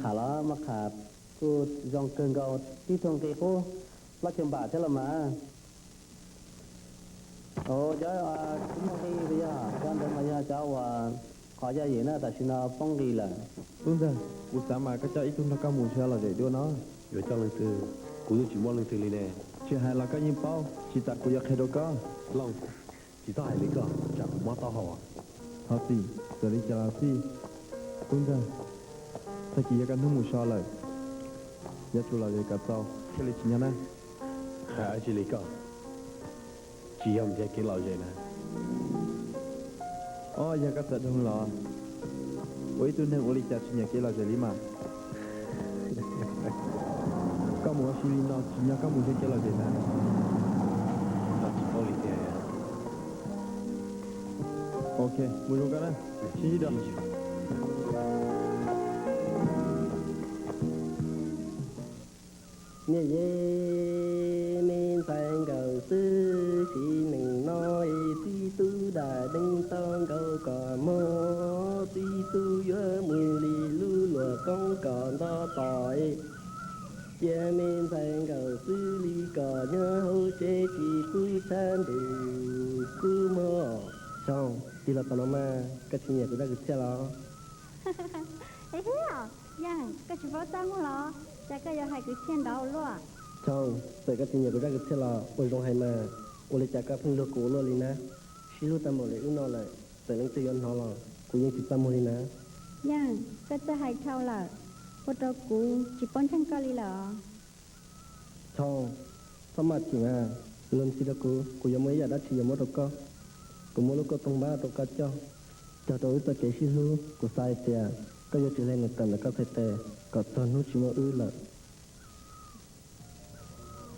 Tham los mas tham kuj zoo kawg nkaus, tib tug nqi qub plaub caug npam thiab los mas. Os, cov tsis muaj nqi yog cov ntawd mas yog cov uas qhov yaj yim na, tam sim no poob nqi lawm. Tub ntxawg, kuv xav mas koj coj ib tug nrog koj mus nrhiav lom zem dua no. Yuav coj leej twg? Kuv yeej tsis muaj leej twg li ne. Tsis hais los koj yeej paub, tsis tas kuv yuav qhia rau koj. Looj, tsis txhob hais li koj, tsam kuv mob taub hau. Thov txim, txawm li cas los xij. Tub ntxawg, tag kis yog kaj hnub mus so lawm, yuav tsum lom zem kom txaus thiaj li tsim nyog na. Hais dab tsi li koj? Tsis yog nrhiav kev lom zem na. Os, yog koj txawm doog los, ua ib tug neeg ua li cas tsis nyiam kev lom zem li mas. Koj mus ua si li no tsim nyog koj mus nrhiav kev lom zem na. Koj tsis paub li tiag. Ok, mus zoo koj na, sib ntsib dua. Niam yej, me ntxhais nkawm xwb sim neej no es txiv tub dam deev tau nkaus kom mob, txiv tub yuav mus li lub luam qoob kom nto tos es cia me ntxhais nkawm xwb li kom nyob hauv tsev tsis pub tshab ntuj kub mob. Txhoov, tig los tom no mas koj tsis nyiam kuv zaj kwv txhiaj los? Es hwb os, Yeej, koj tsis paub txaj muag los? Cas koj yuav hais kwv txhiaj ntau luaj? Txhoov, txawm koj tsis nyiam kuv zaj kwv txhiaj los ua zoo hais mas, ua li cas koj pheej luag kuv ua luaj li na? Sib hlub tag npaum li wb no lawm, txawm leej twg yuav hnov los kuv yeej tsis txaj muag li na. Yeej, koj txawj hais dhau lawm, ua rau kuv tsis paub ntseeg koj li lawm os. Txhoov, txhob maj chim mas, luag ntxhi rau kuv, kuv yuav muaj ib yam dab tsi yuav muab rau koj. Kuv muab lub kauj toog npab rau koj coj, cog rau wb txoj kev sib hlub. Kuv xav hais tias koj yuav tsum hle nws tawm ntawm koj txhais tes kom txog hnub tsis muaj wb lawm.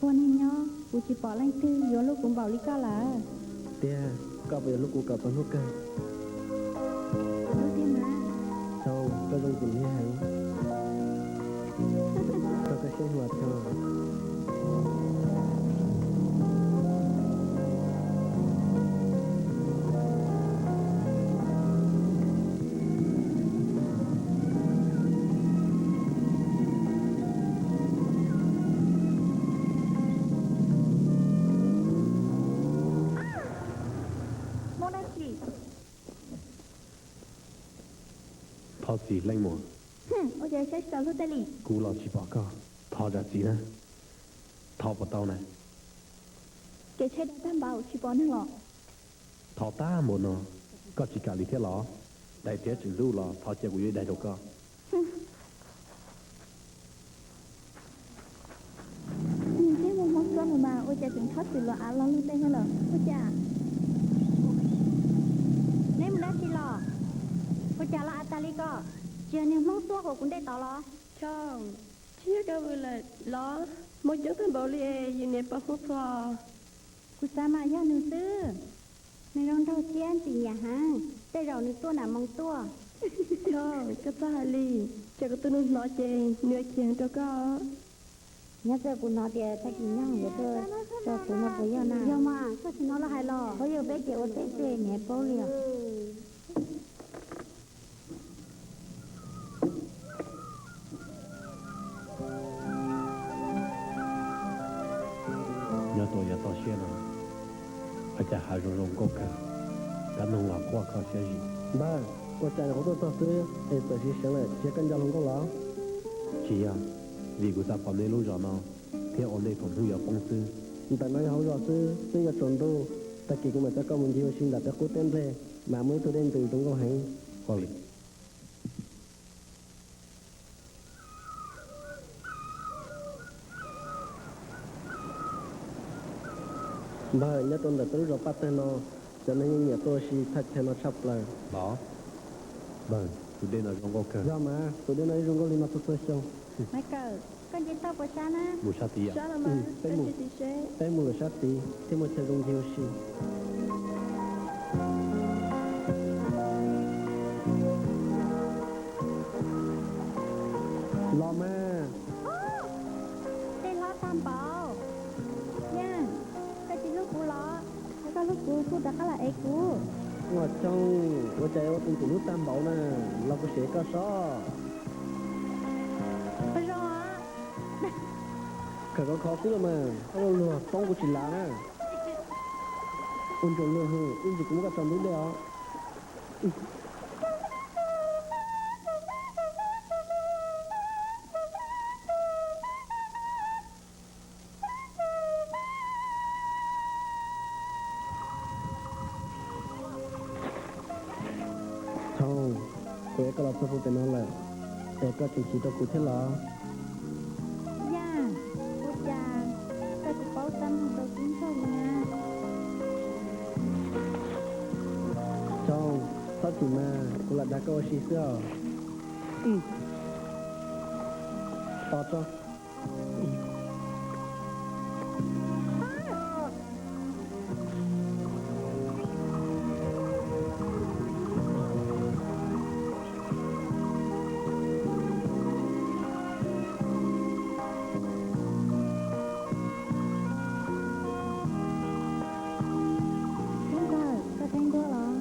Ua neeg nyob kuv tsis pom leej twg yuav hlub kuv npaum li koj lawm. Tiag, koj puas yuav hlub kuv kom txog hnub kawg? Hlub tiag mas. Txhoov, koj zoo ntxim hlub heev. Koj koj siab heev los Txhoov. Mob dab tsi? Thov txim leej muam. Ua cas saib tsis tau hlub tej li? Kuv los tsis pom koj, thov zam txim na. Thov puas tau na? Kev tsheb dai tag npaum tsis pom neeg los. Thov tag npaum no, koj tsis kam li thiab los? Daim tiab tseem hlub los thov cia kuv yuav ib daim rau koj. Niag ntsej muag Hmoob Tuab no mas ua cas tseem txhob txwm luag av lo lug tej thiab lawm ua cas? Neb mus dab tsi los? Ua cas lo av tag li ko? Tsis yog niag Hmoob Tuab uas kuv nte tod los? Tsis yog koj vwm lawm los? Mus coob tag npaum li es yus niam pom Hmoob Tuab. Kuv xav mas yog nws xwb. Nws zoo nraug thiab ntxim nyiam heev, tej zaum nws tuaj nram moos tuaj. Txhob, koj txhob hais li, tsam kuv tus nus hnov ces nws yuav chim heev rau koj. Nyob txawm kuv hnov tias tag kis Nyoog yuav tuaj tso kuv no puas yog na? Yog mas, koj tsis hnov los hais los? Phob yog peb ces ua teb xwb niam paub li os. Nyob tau yav toj siab no, ua cas hav zoo zoo nkauj kawg, kab noog los quaj kho siab zim. Npawg, ua cas nyuam qhuav tuaj txog xwb es txawm siv seev lawm, tsis yog koj nco hluas nkauj los? Tsis yog, vim kuv xav pom nej lub zos no thiab ua nej thaum hnub yuav poob xwb. Ntawm no yog hauv zos xwb, twb yuav tsaus ntuj, tag kis kuv mam coj koj mus ncig ua si ntawm peb qub teb nplej, mas muaj ib tug dej ntws zoo nkauj heev. Ua li. Npawg, nyob rau ntawm peb lub zos Paj Tawg no, cov neeg yeej nyiam tuaj ua si thaj chaw no tshaj plaws. Los, npawg, tus dej no zoo nkauj kawg. Yog mas, tus dej no yeej zoo nkauj li no txhua txhua xyoo. Maiv Kawm, koj nce toj puas sab na? Mus sab tid. Sab los mas, peb mus, peb mus lawm sab tid thiaj muaj chaw zoo ncig ua si. Los mas. Tej hlob tag npaum. Yeej, koj tsis hlub kuv los? Yog koj hlub kuv kuj rov qab los ev kuv. Ua tsaug, ua cas ua tus ntxim hlub tag npaum na, los kuv sev koj sob. Khaws koj kho xwb los mas, koj luag poob kuv tsis lav na. Ua ntsaum luag, ib ntsis kuv muab koj tso ntub dej os. Txhooj, kuv ev koj los txog puag pem no lawm, es koj tseem tsis tau kuv thiab los? Yaj, ua cas koj tsis paub txaj muag rau tub ntxawg li na? Txhooj, txhob chim mas, kuv lam dag koj ua si xwb os. Tos tso. Tub ntxawg, koj teeb ntuab los?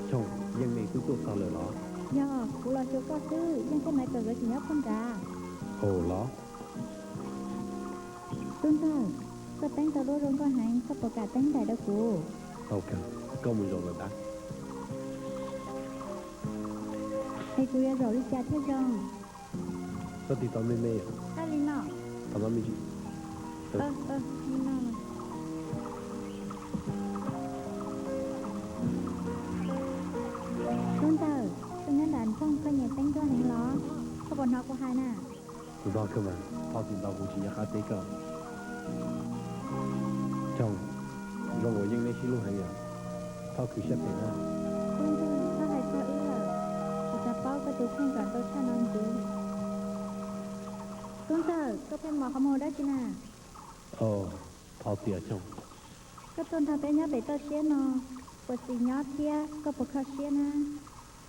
Txhooj, yeej me twb tuaj txog lawm los? Yog, kuv los xyuas koj xwb, yeej thiab maiv kawm nkawd tsis nyob phab nrad. Hu los? Tub ntxawg, koj teeb tau duab zoo nkauj heev, koj puas kam teeb nraim rau kuv? Koj mus zaum lawm ntag. Es kuv yuav zaum li cas thiaj zoo? Koj tig tau me me yom. Koj li no. Tau no me ntsis. Li no. Tub ntxawg, koj nyob nram nroog koj nyiam teeb ntuab heev los? Koj puas hnov kuv hais na? Kuv hnov kawg mas, thov txim ntau kuv tsis nco qab teb koj. Txhooj, zoo uas yeej nej sib hlub heev yom. Thov khwv siab phem na. Tub ntxawg, koj hais txog wb lawm, kuv xav paub koj tus kheej kom ntau tshaj no ntxiv. Tub ntxawg, koj pheej mos qhov muag ua dab tsi na? Thov txim Txhooj. Koj tuaj nrog peb nyob pem toj siab no, puas txim nyob thiab koj puas kho siab na?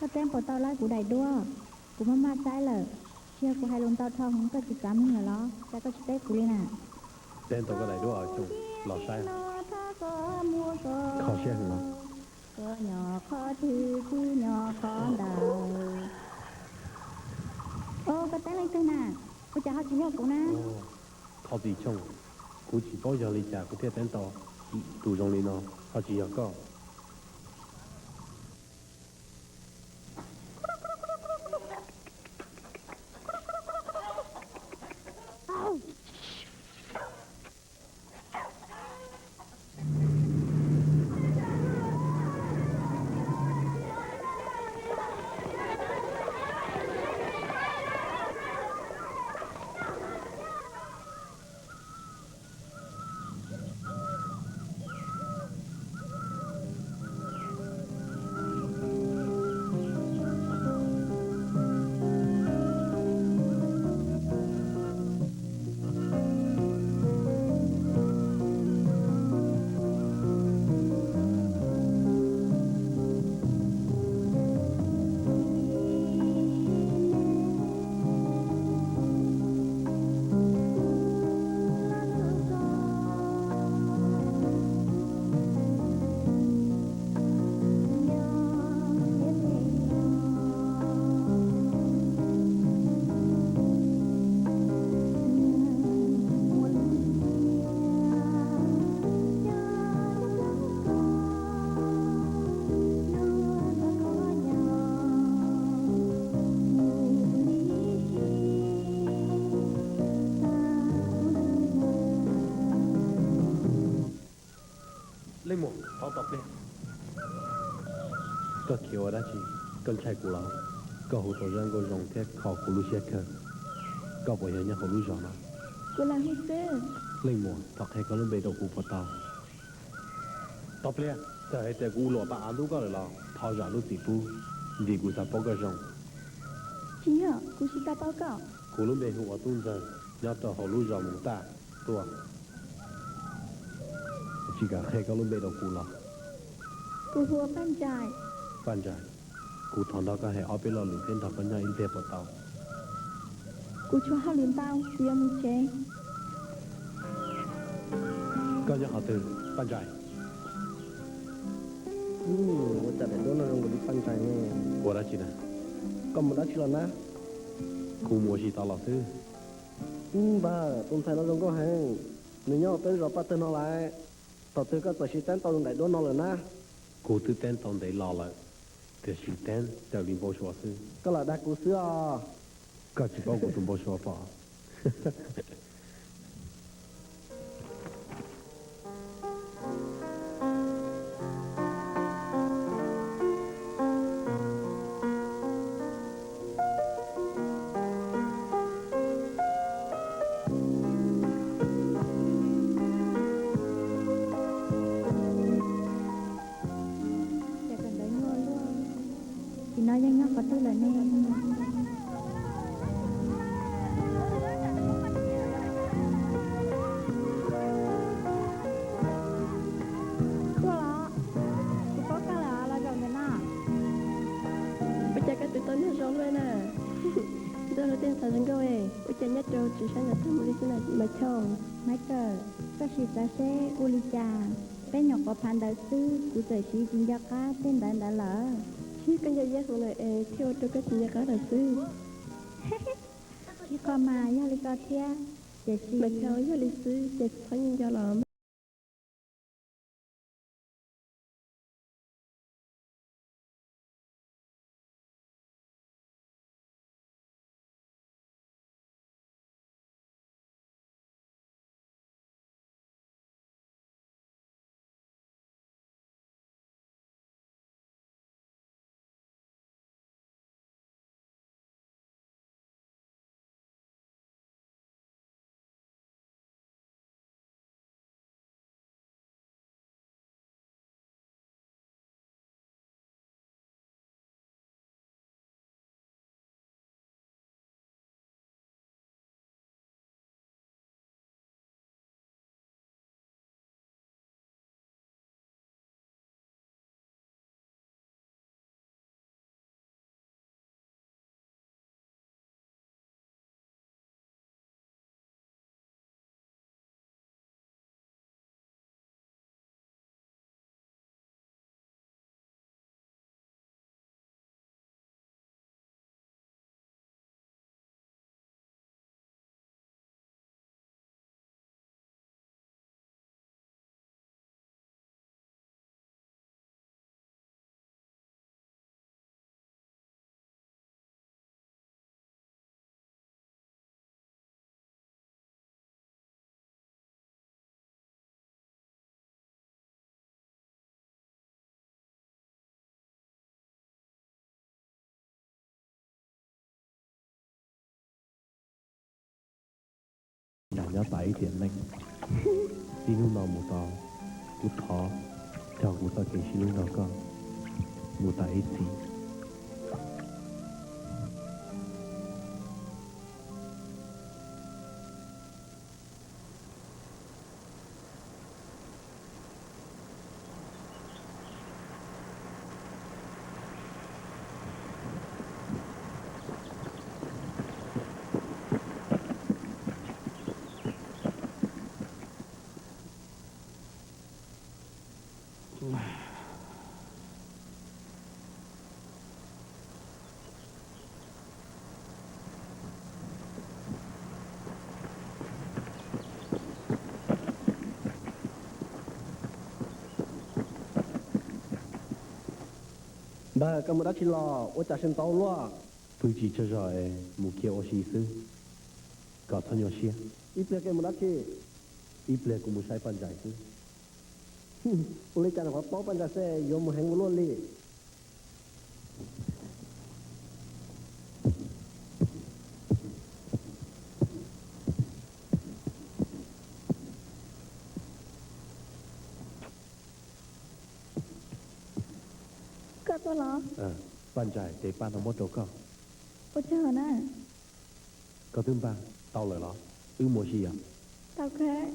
Koj teeb puas tau lawv kuv daim duab? Kuv maj maj saib lawm, tsis yog kuv hais lus ntau dhau heev koj tsis xav mloog lawm los? Cas koj tsis teb kuv li na? Teeb tau koj daim duab os Txhooj, los saib. Kho siab heev los? Koj nyob qhov twg kuv nyob qhov ntawd. Os, koj teeb leej twg na? Ua cas ho tsis yog kuv na? Thov txim Txhooj, kuv tsis paub yog li cas kuv thiaj teeb tau tus zoo li no, ho tsis yog koj. Leej muam, thov tos pliag. Koj khiav ua dab tsi? Koj ntshai kuv los? Koj hu tau zaj nkauj zoo thiab kho kuv lub siab kawg. Koj puas yog nyob hauv lub zos no? Kuv lam hu xwb. Leej muam, thov qhia koj lub npe rau kuv puas tau? Tos pliag, txawm hais tias kuv ua luam paj av ntub koj lawm los thov zam lub txim pub, vim kuv xav paub koj zoo. Tsis yog, kuv tsis tau paub koj. Kuv lub npe hu ua Tub Ntxawg, nyob rau hauv lub zos Moos Taj tuaj. Tsis kam qhia koj lub npe rau kuv los? Kuv hu ua Paj Ntsais. Paj Ntsais, kuv thov nrog koj hais ob peb lo lus thiab nrog koj nyob ib pliag puas tau? Kuv tshuav hauj lwm ntau, kuv yuav mus tsev. Koj nyob qhov twg, Paj Ntsais? Ua cas daim duab no zoo nkaus li Paj Ntsais ne? Ua dab tsi na? Koj mus dab tsi los na? Kuv mus ua si tod los xwb. Npawg, tus ntxhais no zoo nkauj heev, nws nyob peb lub zos paj tawg no lawm. Thaum twg koj txawm siv teeb tau nqaim duab no lawm na? Kuv twb teeb tau ntev los lawm, tiam sis teeb raws li npau suav xwb. Koj lam dag kuv xwb os. Koj tsis paub kuv tus npau suav pom. Cas kawm ntawv nyuaj luaj, tim no yeej nyob qhov twg lawm ne? Tuaj los, kuv paub koj lawm, los zaum ntawm no. Ua cas koj twb tau nyob zoo luaj na? Ntuj, lub teb ntxhais zoo nkauj, ua cas nyob rau tsis saib ntawm tag mus li xwb na Maiv Choo. Maiv Kawm, koj sim xav seb ua li cas, peb nyuam qhuav phav ntawv xwb kuv txawm siv tsis nco qab tej ntawv ntawd lawm. Sib koj nco iab hloov lawm es thiaj ua rau koj tsis nco qab lawm xwb. Ib qho mas yog li ko thiab, tiam sis Maiv Choo, yog li xwb ces txhob nco los. Cas nyob tas ib tiam neej, txij hnub no mus tod, kuv thov cog kuv txoj kev sib hlub nrog koj mus tas ib txhis. Npawg, koj mus dab tsi los ua cas sib ntau luaj? Pw tsis tsaug zog es mus kiag ua si xwb, koj txhob nyuaj siab. Ib pliag koj mus dab tsi? Ib pliag kuv mus saib Paj Ntsais xwb. Ua li cas nws qhov paub Paj Ntsais xwb yuav mus heev ua luaj li. Koj tuaj los? Paj Ntsais, tes paj no muab rau koj. Ua tsaug na. Koj twb npaj tau lawm los? Wb mus ua si yom. Tau kawg.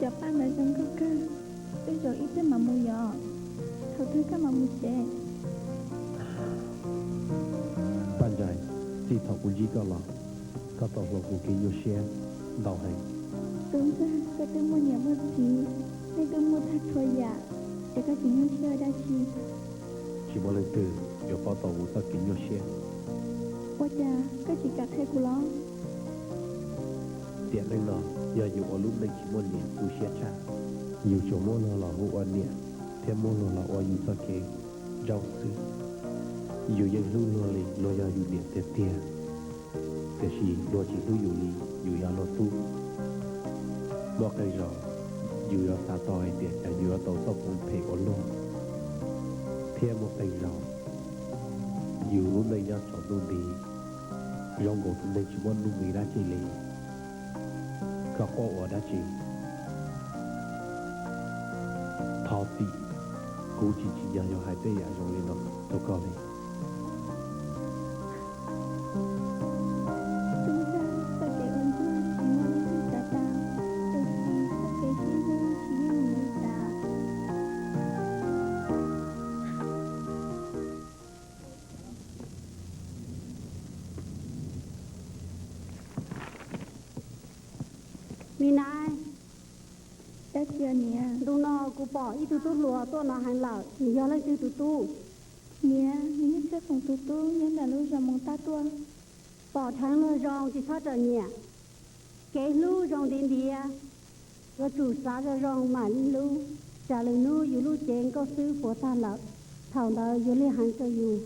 Cov paj ntawd zoo nkauj kawg, tej zaum ib pliag mam mus yom. Thaum twg koj mam mus tsev? Paj Ntsais, txij thaum kuv ntsib koj los, koj tau hloov kuv kev nyuaj siab ntau heev. Tub Ntxawg, koj twb muaj niam muaj txiv, nej twb muaj tag txhua yam, es koj tseem nyuaj siab ua dab tsi? Tsis muaj leej twg yuav paub tau kuv txoj kev nyuaj siab. Ua cas koj tsis kam qhia kuv los? Tiam neej no yog yus ua lub neej tsis muaj niam tu siab tshaj. Yus tsuas muab luag los hu ua niam thiab muab luag los ua yus txoj kev ntsaub xwb. Yus yeej hlub luag li luag yog yus niam tiag tiag, tiam sis luag tsis hlub yus li yus yog luag tub. Muaj qee zaus yus yuav xav tau hais tias cas yus yuav tau txoj hmoov phem ua luag, thiab muaj qee zaus yus lub neej nyob tsaus ntuj nti, zoo nkaus tus neeg tsis muaj nuj nqis dab tsi li. Koj quaj ua dab tsi? Thov txim, kuv tsis tsim nyog yuav hais tej yam zoo li no rau koj li. Tub Ntxawg, txoj kev ua ntsuag tsis muaj leej twg xav tau, tiam sis txoj kev sib hlub tsis yooj yim li cas. Me nai, dab tsi niam? Ntu no kuv pom ib tug tub hluas tuaj no heev lawm, nws yog leej twg tus tub? Niam, nws yog Txhiaj Foom tus tub nyob ntawm lub zos Moos Tab tuaj. Pom dheev luag zoo tsis txhob rawm nyiam. Kev hlub zoo ntiav ntiav, yuav tsum xav zoo zoo mam li hlub, tsam lwm hnub yus lub cev nkauj xwb puas tag lawm, thaum ntawd yuav lig heev rau yus.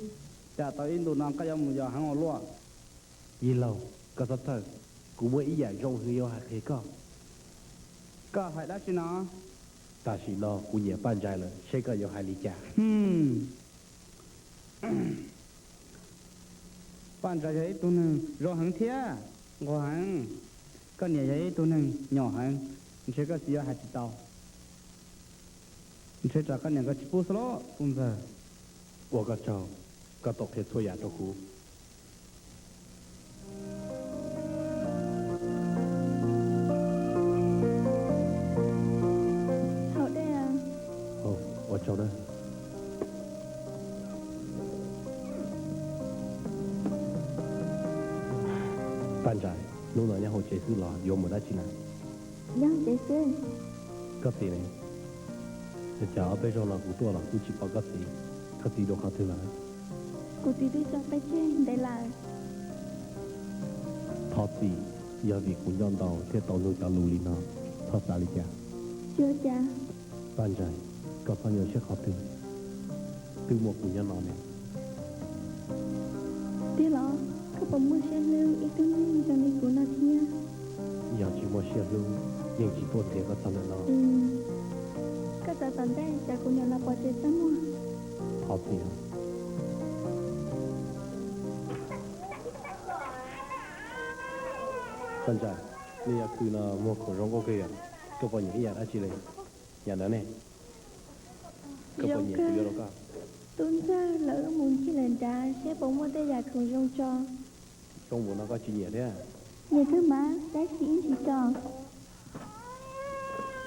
Cas tau ib ntu no koj yuav mus yos heev ua luaj? Yij laug, koj txhob txhawj, kuv muaj ib yam zoo heev yuav hais qhia koj. Koj hais dab tsi no? Tam sim no kuv nyiam Paj Ntsais lawm, seb koj yuav hais li cas? Paj Ntsais yog ib tug neeg zoo heev thiab nquag heev. Koj niam yog ib tug neeg nyom heev, ntshe koj txiv yuav hais tsis tau. Ntshe tsam koj niam nkawd tsis pub xwb los Tub Ntxawg. Ua koj tsaug, koj tau qhia txhua yam rau kuv. Haus dej. Ua tsaug na. Paj Ntsais, hnub no nyob hauv tsev xwb los yuav mus dab tsi lawm? Nyob hauv tsev xwb. Koj txiv ne? Cas ob peb zaug no kuv tuaj los kuj tsis pom koj txiv. Koj txiv dua qhov twg lawm? Kuv txiv twb tso peb tseg ntev lawm. Thov txim, yog vim kuv nyob ntau thiaj tau nug cov lus li no, txhob xav li cas. Tsis ua cas. Paj Ntsais, koj txhob nyuaj siab qhov twg, twb muaj kuv nyob no ne. Tiag los? Koj puas muaj siab hlub ib tug neeg zoo li kuv no thiab? Yog tsis muaj siab hlub, yeej tsis tuaj nrhiav koj txog ntawm no. Koj txav tom ntej, tsam kuv niam los pom tsev txaj muag. Thov txim. Paj Ntsais, nej yog khw no muag khoom zoo nkauj kawg yom. Koj puas nyiam ib yam dab tsi li? Yam ntawd ne? Koj puas nyiam kuv yuav rau koj? Tub Ntxawg, los wb mus ncig lawm nrad seb puas muaj tej yam khoom zoo tso. Zoo npaum no koj tsis nyiam thiab? Nyiam kawg mas, tab sis ib ntsis tso.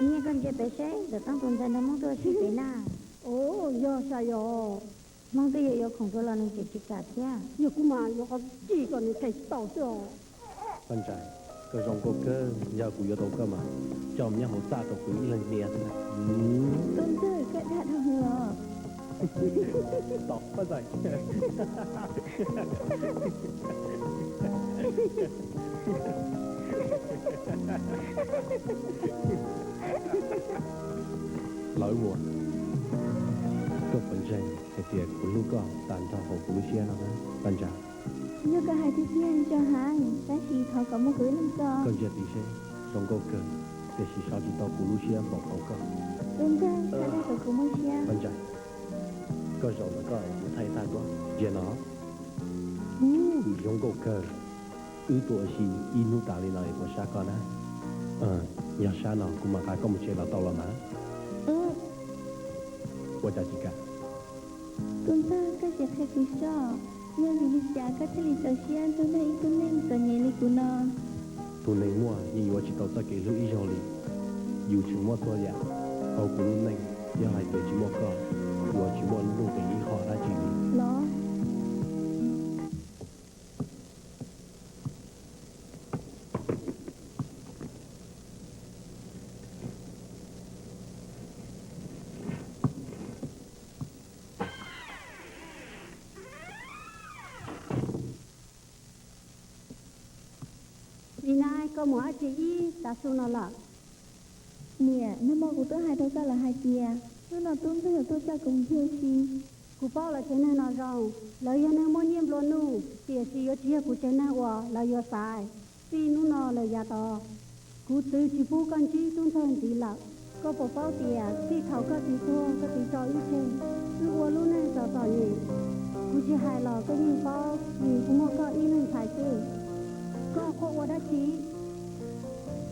Nyiam koj ntsia pem seb, ntawm toob tus ntxhais nrog Hmoob tuaj ua si pem na. Ov, yog xya yom. Hmoob twb yuav yuav khoom dua los nws tseem tsis kam thiab. Yog kuv mas yuav qhov txij kom nws kais tsis tau xwb os. Paj Ntsais, koj zoo nkauj kawg, yog kuv yuav tau koj mas coj mus nyob hauv txaj rau kuv ib leeg hnia xwb na. Tub Ntxawg, koj dag dhau hwv os. Tom Paj Ntsais. Lawv muam, koj puas ntseeg hais tias kuv hlub koj tas nrho hauv kuv lub siab no na Paj Ntsais? Yog koj hais tiag tiag zoo heev, tab sis thov kom muaj kuv ib leeg tso. Koj ntsia tid seb, zoo nkauj kawg, tiam sis so tsis tau kuv lub siab npaum hauv koj. Tub Ntxawg, txhob dag kom kuv mob siab. Paj Ntsais, koj zaum ntawm koj es kuv thaij tag koj. Ntsia no. Ub, zoo nkauj kawg. Wb tuaj ua si ib hnub tas li no es kuv sab koj na. Yog sab no kuv mam nqa koj mus tsev los tau los mas. Ua cas tsis kam? Tub Ntxawg, koj sim qhia kuv seb, yog vim li cas koj thiaj li txaus siab nrog ib tug neeg txom nyem li kuv no? Tus neeg muaj yeej yuav tsis tau txoj kev hlub ib zaug li. Yus tsis muaj txhua yam hauv kuv lub neej, yog hais tias tsis muaj koj, kuv yuav tsis muaj lub ntuj qhov ib qho dab tsi li los. Nim no koj mus dab tsi ib tav su no lawm? Niam, nag hmo kuv twb hais rau koj lawm hais tias hnub no tub ntxawg yuav tuaj coj kuv mus ua si. Kuv paub lawv tsev neeg no zoo, lawv yog neeg muaj nyiaj nplua nuj, tiam sis yuav tsis yog kuv tsev neeg uas lawv yuav xaiv. Txij hnub no lawm yav tod, kuv txwv tsis pub koj ntsib tub ntxawg ntxiv lawm. Koj puas paub tias txij thaum koj txiv tuag koj txiv tso wb tseg, wb ua lub neej txom txom nyem? Kuv tsis hais los koj yeej paub, vim kuv muaj koj ib leeg ntxhais xwb. Koj quaj ua dab tsi?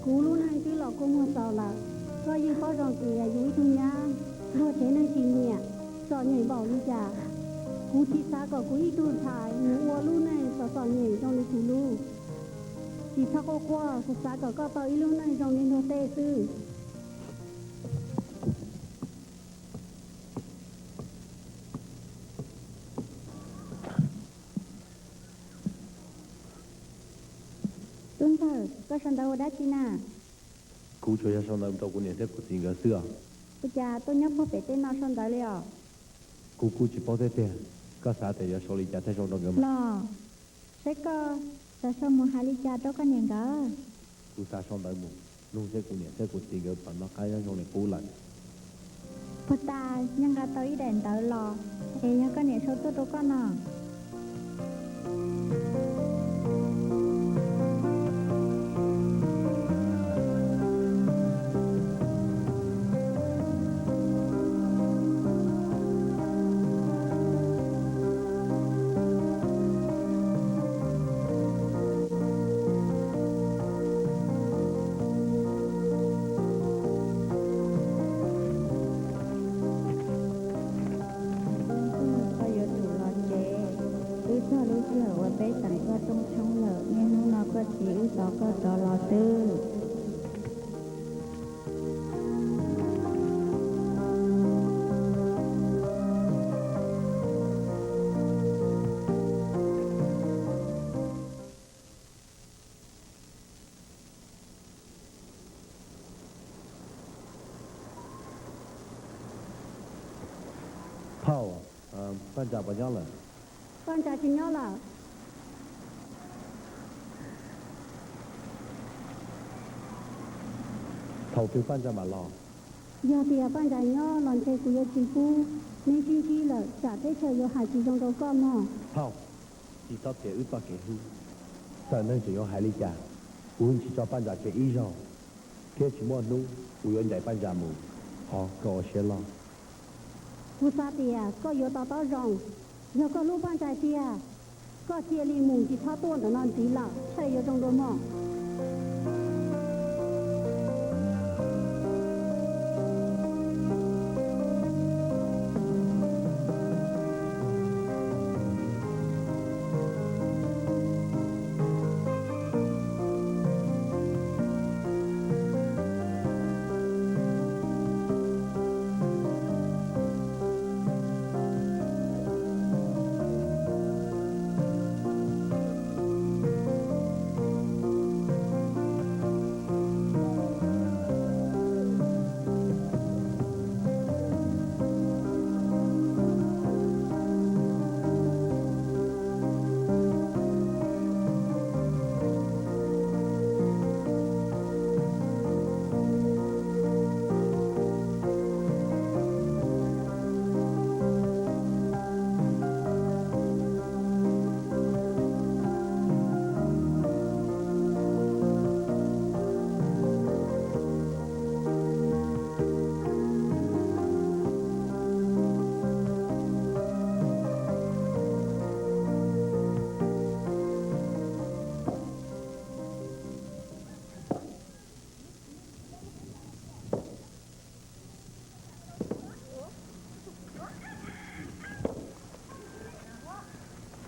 Kuv lub neej twb los kua muag xaus lawm, koj yeej paub zoo tias yus ib tug nyab luag tsev neeg tsis nyiam, txom nyem npaum li cas. Kuv tsis xav kom kuv ib tug ntxhais mus ua lub neej txom txom nyem zoo li kuv lub. Tsis txhob quaj quaj, kuv xav kom koj tau ib lub neej zoo li nruab tej xwb. Tub ntxawg, koj sau ntawv ua dab tsi na? Kuv tsuas yog sau ntawv rau kuv niam thiab kuv txiv nkawd xwb os. Ua cas tuaj nyob puag pem tej no sau ntawv li os? Kuv kuj tsis paub thiab tiag, koj xav tias yuav sau li cas thiaj zoo rau nkawd mas. Los, saib koj, xav sau mus hais li cas rau koj niam nkawd? Kuv xav sau ntawv mus nug seb kuv niam thiab kuv txiv nkawd puas noj qab nyob zoo li qub lawm. Puag ta, nyob nqa tau ib daim ntawv los, es yog koj niam sau tuaj rau koj no. Koj yuav tsum los tsev, twb txog lub sij hawm uas peb teem koj rooj tshoob lawm, niaj hnub no koj txiv wb tos koj rov los xwb. Phauj, Paj Ntsa puas nyob lawm? Paj Ntsa tsis nyob lawm. Thaum twg Paj Ntsa mam los? Yog tias Paj Ntsa nyob los ntshe kuv yuav tsis pub neb sib ntsib lawm, tsam teb chaws yuav hais tsis zoo rau koj mog. Phauj, tsis txhob txiav wb txoj kev hlub. Txawm neeg tseem yuav hais li cas, kuv tsis tso Paj Ntsa tseg ib zaug, thiab tsis muaj hnub kuv yuav ncaim Paj Ntsa mus. Qhov koj ua siab loj. Kuv xav tias koj yuav to taub zoo. Yog koj hlub Paj Ntsa tiag, koj cia li mus tsis txhob tuaj ntawm no ntxiv lawm thiaj li yuav zoo dua mog.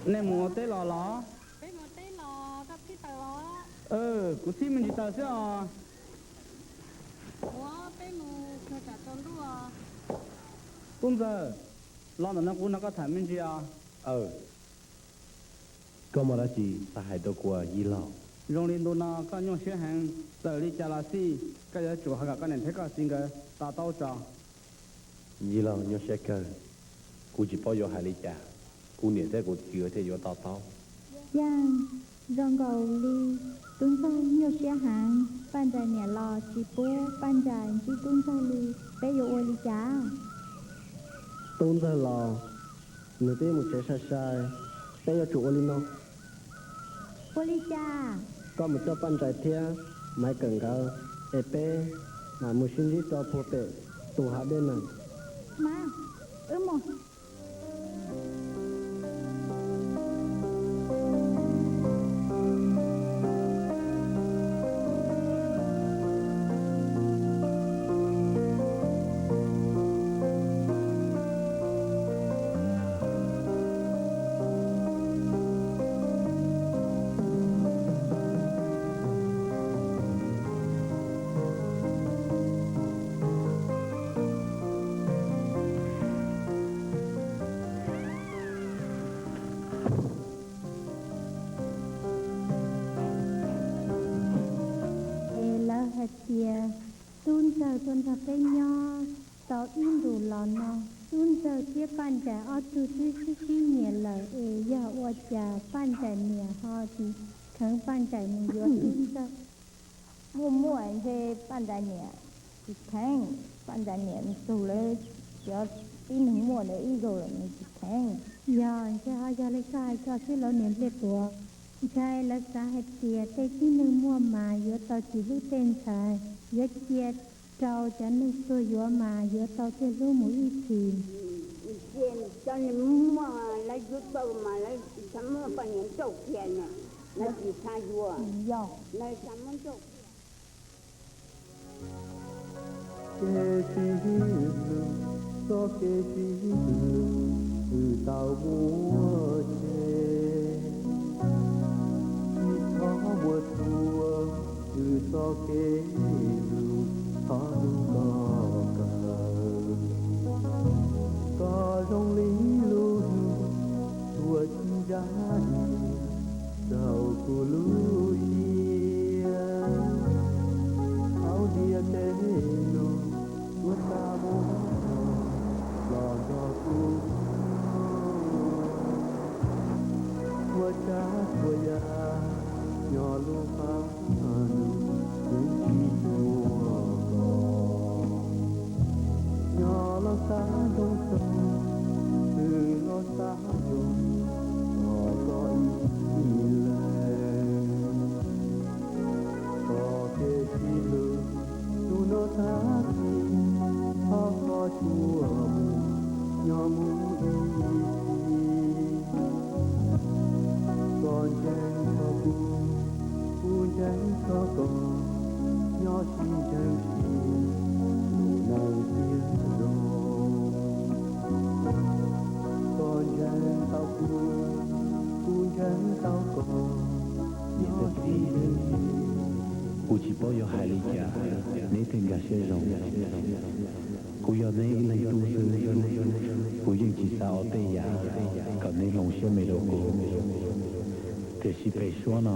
Nej mus ua teb los los? Peb mus teb los, koj txhib taws los? Kuv txhib me ntsis taws xwb os. Ua, Tub ntxawg, los ntawm no kuv nrog koj tham me ntsis os. Aw, koj muaj dab tsi xav hais rau kuv, yij laug? Zoo li ntu no koj nyuaj siab heev, txawm li cas los xij koj yuav tsum ho kom koj niam thiab koj txiv nkawd to taub tso. Yij laug nyuaj siab kawg, kuv tsis paub yuav hais li cas, kuv niam thiab kuv txiv thiaj yuav to taub. Yaj, zoo nkaus li tub ntxawg nyuaj siab heev, Paj Nrais niam los tsis pub Paj Nrais ntsib tub ntxawg li, peb yuav ua li cas? Tub ntxawg los, nws twb mus tsev sai sai, peb yuav tsum ua li no. Ua li cas? Koj mus coj Paj Nrais thiab Maiv Kawm nkawd, es peb mam mus sib ntsib rau puag pem tus hav dej na. Mas, wb mus. Es lawv hais tias tub ntxawg tuaj nrog peb nyob tau ib ntus los no, tub ntxawg thiab Paj Nrais ob tug twb sib sib nyiam lawm, es yog ua cas Paj Nrais niam ho tsis kheev Paj Nrais mus yuav tub ntxawg? Muaj muaj ntshe Paj Nrais niam tsis kheev, Paj Nrais niam tus lawv cov tib neeg muaj ntawd ib zaug lawm nws tsis kheev. Yog ntshe ho yog li koj hais tso xwb lauj niam Npliaj Tuam. Ntshai lawv xav hais tias tej tib neeg muaj mas yuav tau tsis hlub tej ntxhais, yuav cia rau cov neeg tuag yuav mas yuav tau thiaj hlub mus ib txhis. Cov neeg muaj lawv yuav tau mas lawv xav muab poj niam nrauj kiag na, lawv tsis xav yuav, lawv xav muab nrauj kiag. Kev sib hlub, txoj kev sib hlub, wb tau muaj tsev. Tsis txhob muaj txhua, wb txoj kev hlub, thov hlub koj kawg. Koj zoo li lub hwj, tuaj tsis ntsaj diav rau kuv lub siab. Thaum ntiaj teb no tuaj xa muab los nrog kuv, ua tsav ua yam nyob lub qab no yeej tsis muaj los. Nyob los xav zoo txog, twb los xav zoo txog koj ib leeg. Txoj kev sib hlub hnub no tag kis, thov koj tsuas mus nyob mus ib txhis. Koj ntseeg txog kuv, kuv ntseeg txog koj, nyob sib ntseeg sib hlub neej tiag zoo. Koj ntseeg tau kuv, kuv ntseeg tau koj, nyob sib ntseeg sib. Kuv tsis paub yuav hais li cas, neb thiaj nkag siab zoo. Kuv yog neb ib leeg tub xwb, kuv yeej tsis xav ua tej yam kom neb hloov siab me rau kuv. Tiam sis pem suab no,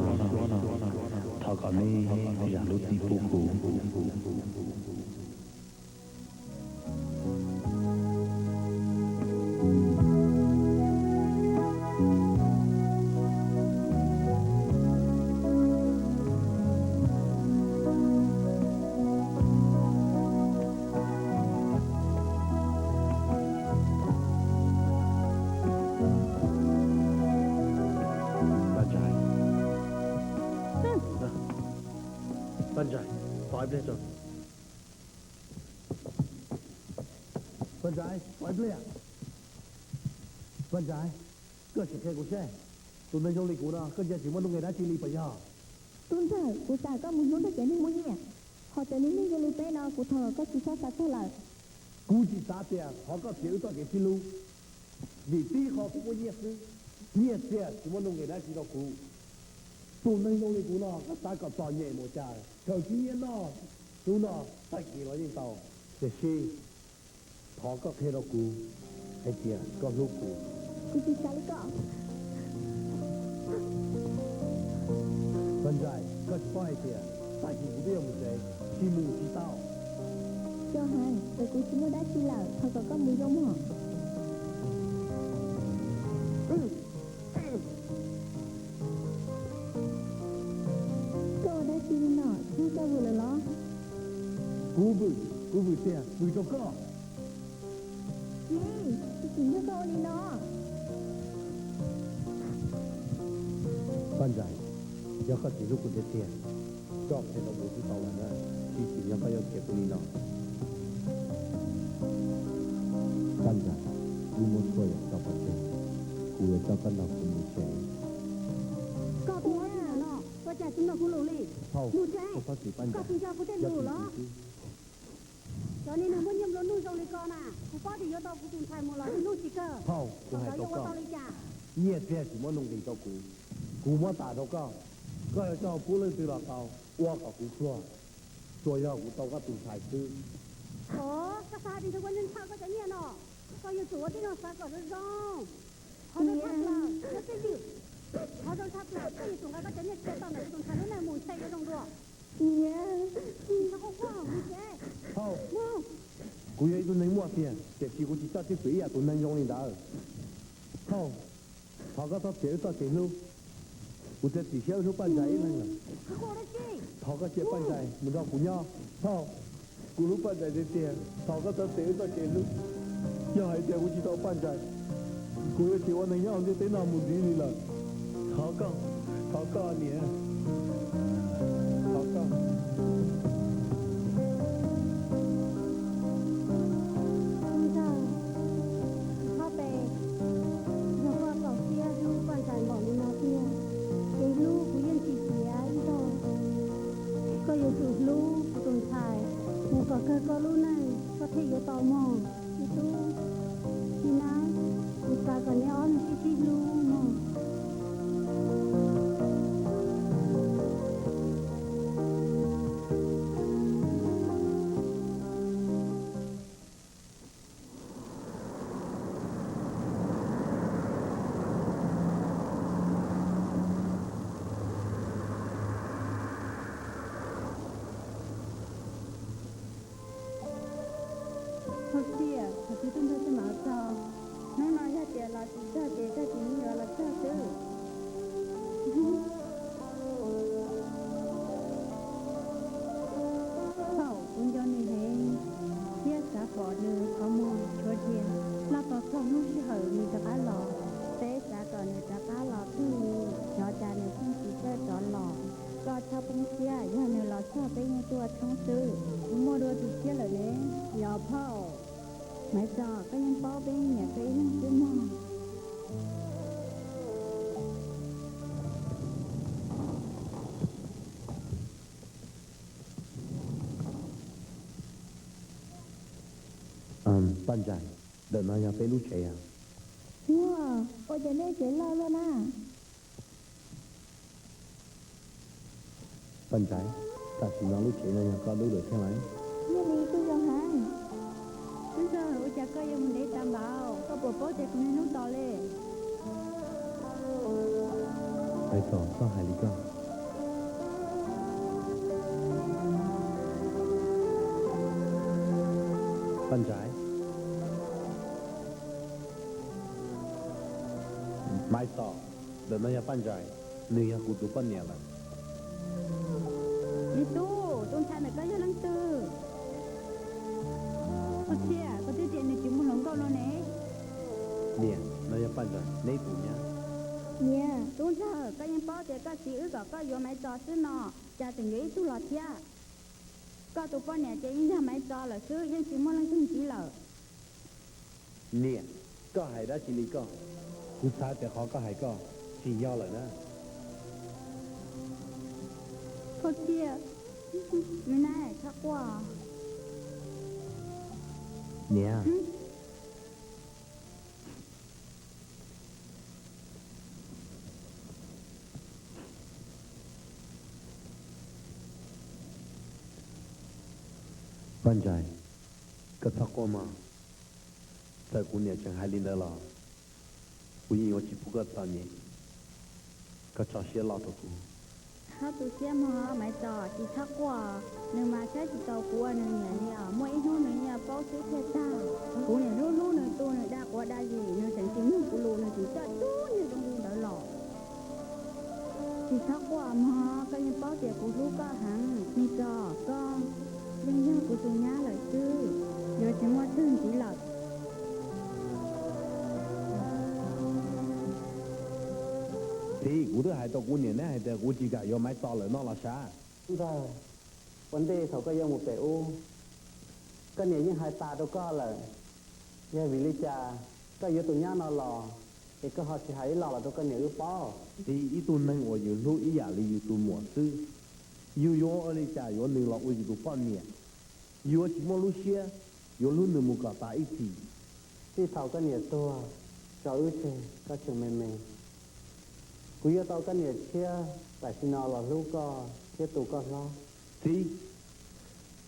thov kom neb zam lub txim pub kuv. Paj Ntsais, Paj Ntsais, tos ib pliag tso. Paj Ntsais, tos ib pliag. Paj Ntsais, koj sim qhia kuv seb, tus neeg zoo li kuv no koj cia tsis muaj nuj nqis dab tsi li puas yog? Tub ntxawg, kuv xav koj mus hlub nrog cov neeg muaj nyiaj, ho cov neeg zoo li peb no kuv thov kom koj tsis txhob xav txog lawm. Kuv tsis xav tias thov koj txiav wb txoj kev sib hlub, vim tib qho kuv muaj nyiaj xwb, nyiaj txiag tsis muaj nuj nqis dab tsi rau kuv. Tus neeg zoo li kuv no koj xav kom txom nyem mus cas, khaws tib nyiaj noj hnub no tag kis los yeej tau. Tiam sis thov koj qhia rau kuv hais tias koj hlub kuv. Kuv tsis xav li koj. Paj Ntsais, koj tsis paub hais tias tag kis kuv twb yuav mus tsev, tsis mus tsis tau. Yog hais, txawm kuv tsis muaj dab tsi lawm, thov kom koj mus zoo mog. Koj ua dab tsi li no, txog koj vwm lawm los? Kuv vwm, kuv vwm tiag, vwm rau koj. Tsis, tsis tsim nyog koj ua li no. Paj Ntsais, yog koj tsis hlub kuv tiag tiag, koj qhia rau kuv twb tau lawm na, tsis tsim nyog koj yuav khiav kuv li no. Paj Ntsais, wb muab tshuaj yam tso pov tseg, kuv yuav coj koj nrog kuv mus tsev. Koj tuaj ua dab tsi ntawm no? Ua cas tsis mloog kuv lus li? Mus tsev. Koj tsis nco kuv tej lus los? Cov niag neeg muaj nyiaj nplua nuj zoo li koj na, kuv paub tias yuav tau kuv tus ntxhais mus los niaj hnub tsis kawg. Thaum kuv hais rau koj, nyiaj txiag tsis muab nuj nqis rau kuv, kuv muab tas rau koj, koj yuav coj pub leej twg los tau, ua kom kuv pluag, tsuas yog kuv tau koj tus ntxhais xwb. Os, koj xav hais tias ntshe kuv ntshaw koj cov nyiaj no, koj yuav tsum ua tib zoo xav kom zoo zoo. Qhov zoo tshaj plaws, yog twj ywm, qhov zoo tshaj plaws koj yuav tsum nqa koj cov nyiaj txiag tau ntawm kuv tus ntxhais lub neej mus ntshe yuav zoo dua. Niam, tsis txhob quaj quaj, mus tsev. Thaum kuv yog ib tug neeg muaj tiag, tiam sis kuv tsis coj txij pwm ib yam tus neeg zoo li ntawd. Thaum, thov koj txhob txiav wb txoj kev hlub. Kuv txiav txim siab wb hlub Paj Ntsais ib leeg lawm. Thov koj cia Paj Ntsais mus nrog kuv nyob. Thaum, kuv hlub Paj Ntsais tiag tiag, thov koj txhob txiav wb txoj kev hlub. Yog hais tias kuv tsis tau Paj Ntsais, kuv yuav tsis ua neeg nyob hauv ntiaj teb no mus ntxiv li lawm. Thov koj, thov koj niam, thov koj. Tub ntxawg, tsis txhob pe, yog koj txaus siab hlub Paj Ntsais npaum li no tiag, ces hlub kuv yeej tsis txiav ib zaug. Koj yuav tsum hlub kuv tus ntxhais mus kom kawg koj lub neej koj thiaj yuav tau mog ib tub. Tsis na, kuv xav kom neb ob leeg sib sib hlub mog. Hauv tiam, thaum twg tub ntxawg thiaj mam txog? Hnub no yog tias los tsis txog ces tag kis yeej yuav los txog xwb. Thaum kuv nco nws heev thiab xav pom nws qhov muag tshuav dhia, loj tau txog hnub sij hawm nws rov qab los. Peb xav kom nws rov qab los kawg li, xyov cas nws pheej tsis txawj rov los. Koj txhob poob siab, yog nws los txog peb yeej tuaj thoob xwb. Kuv muaj dua tus tshiab lawm ne. Yog phauj, Maiv Txos, koj yeej paub peb nyiam koj ib leeg xwb mog. Paj Ntsais, ntawm no yog peb lub tsev os. Ua, ua cas nej tsev loj luaj na? Paj Ntsais, tam sim no lub tsev no yog koj lub lawm thiab lauj? Yog li kuj zoo heev. Tub ntxawg, ua cas koj yuav mus ntev tas npaum? Koj puas paub tias kuv niaj hnub tos li? Maiv Txos, txhob hais li koj. Paj Ntsais. Maiv Txos, ntawm no yog Paj Ntsais, nws yog kuv tus poj niam lawm. Me tub, tus ntxhais ntawm koj yog leej twg? Koj txiv, koj twb tias nws tsis muaj hluas nkauj no ne. Niam, no yog Paj Ntsais, neb tus nyab. Niam, tub ntxawg, koj yeej paub tias koj txiv wb kom koj yuav Maiv Txos xwb no, cas tseem yuav ib tug los thiab? Koj tus poj niam ces yeej yog Maiv Txos lawm xwb, yeej tsis muaj leej twg ntxiv lawm. Niam, koj hais dab tsi li koj? Kuv xav tias qhov koj hais koj tsis yog lawm na. Koj txiv, me nab, txhob quaj. Niam. Paj Ntsais, Koj txhob quaj mog, txawm kuv niam tseem hais li ntawd los kuv yeej yuav tsis pub koj txom nyem. Koj tso siab loj rau kuv. Txhob tu siab mog Maiv Txos, tsis txhob quaj. Nws mas saib tsis taus kuv ua nws niam li os, muaj ib hnub nws yeej paub xwb thiaj tag. Kuv niam hlub hlub nws tu nws dag quav dag zis, nws tseem tsis mloog kuv lus, nws tseem coj tub niag zoo li ntawd los. Tsis txhob quaj mog, koj yeej paub tias kuv hlub koj heev. Maiv Txos, koj yeej yog kuv tus nyab lawm xwb, yuav tsis muaj twg ntxiv lawm. Txiv, kuv twb hais rau kuv niam neb hais tias kuv tsis kam yuav Maiv Txos lawm no los sav. Ntxawg, ua ntej thaum koj yuav mus pem ub, koj niam yeej hais tas rau koj lawm. Yog vim li cas koj yuav tus nyab no los es koj ho tsis hais ib lo los rau koj niam wb paub? Txiv, ib tug neeg uas yus hlub ib yam li yus tus muam xwb, yus yuav ua li cas yuav nws los ua yus tus poj niam? Yuav tsis muaj lub siab yuav hlub nws mus kom tas ib txhis. Txij thaum koj niam tuag tso wb tseg koj tseem me me, kuv yuav tau koj niam tshiab tam sim no los hlub koj thiab tu koj hlob. Txiv,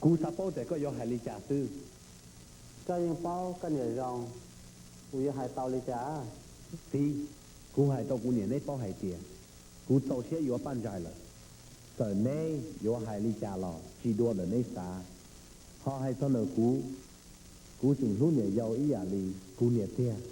kuv xav paub tias koj yuav hais li cas xwb. Koj yeej paub koj niam zoo, kuv yuav hais tau li cas? Txiv, kuv hais rau kuv niam neb paub hais tias kuv txaus siab yuav Paj Ntsais lawm. Txawm neb yuav hais li cas los tsis dua ntawm neb xav. Ho hais txog ntawm kuv, kuv tseem hlub niam yau ib yam li kuv niam tiag.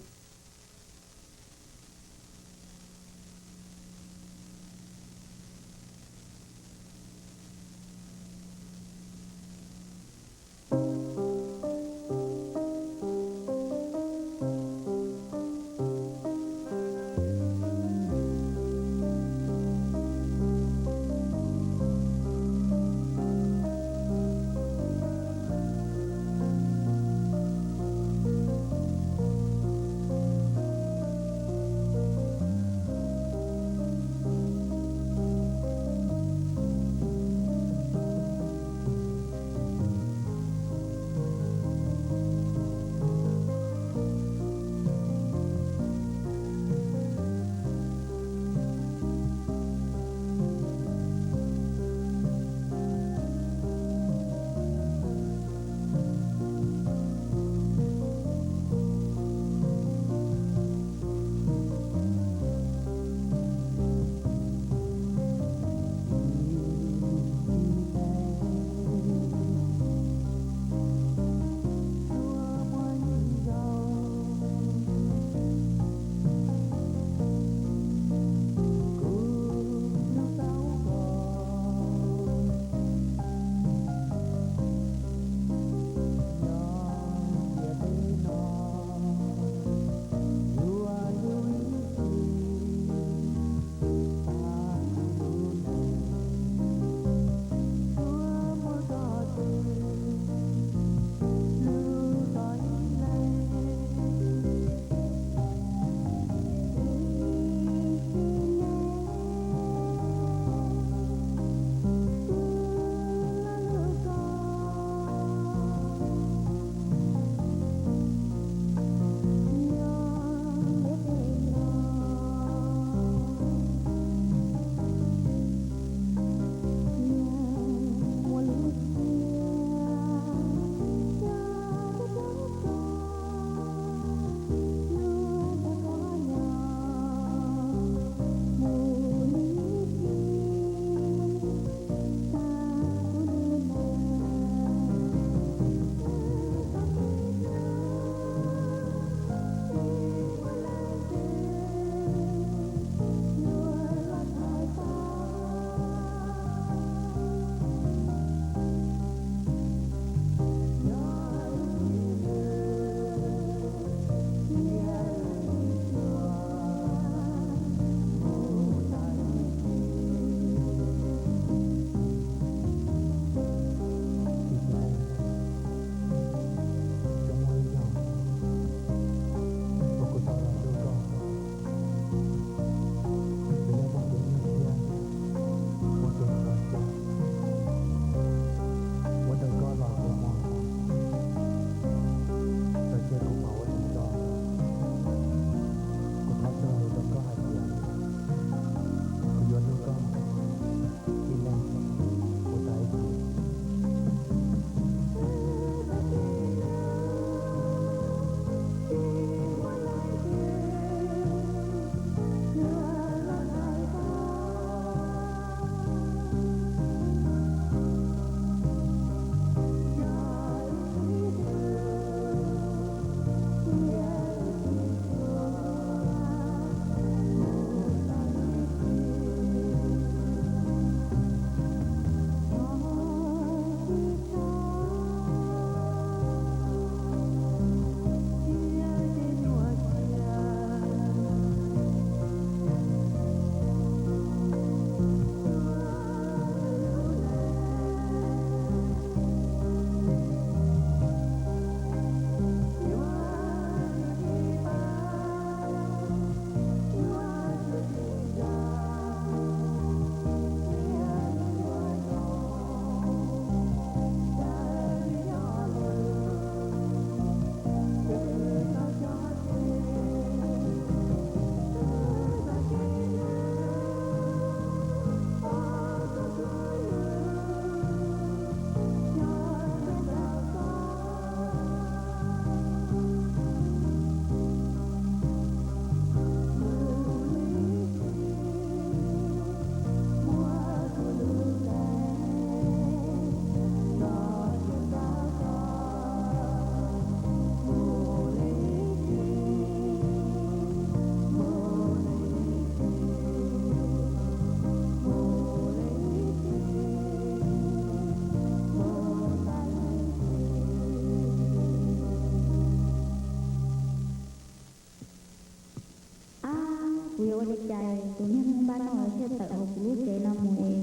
Ua li cas tus niag Hmoob Npab no thiaj tawm hauv kuv lub tsev no mus es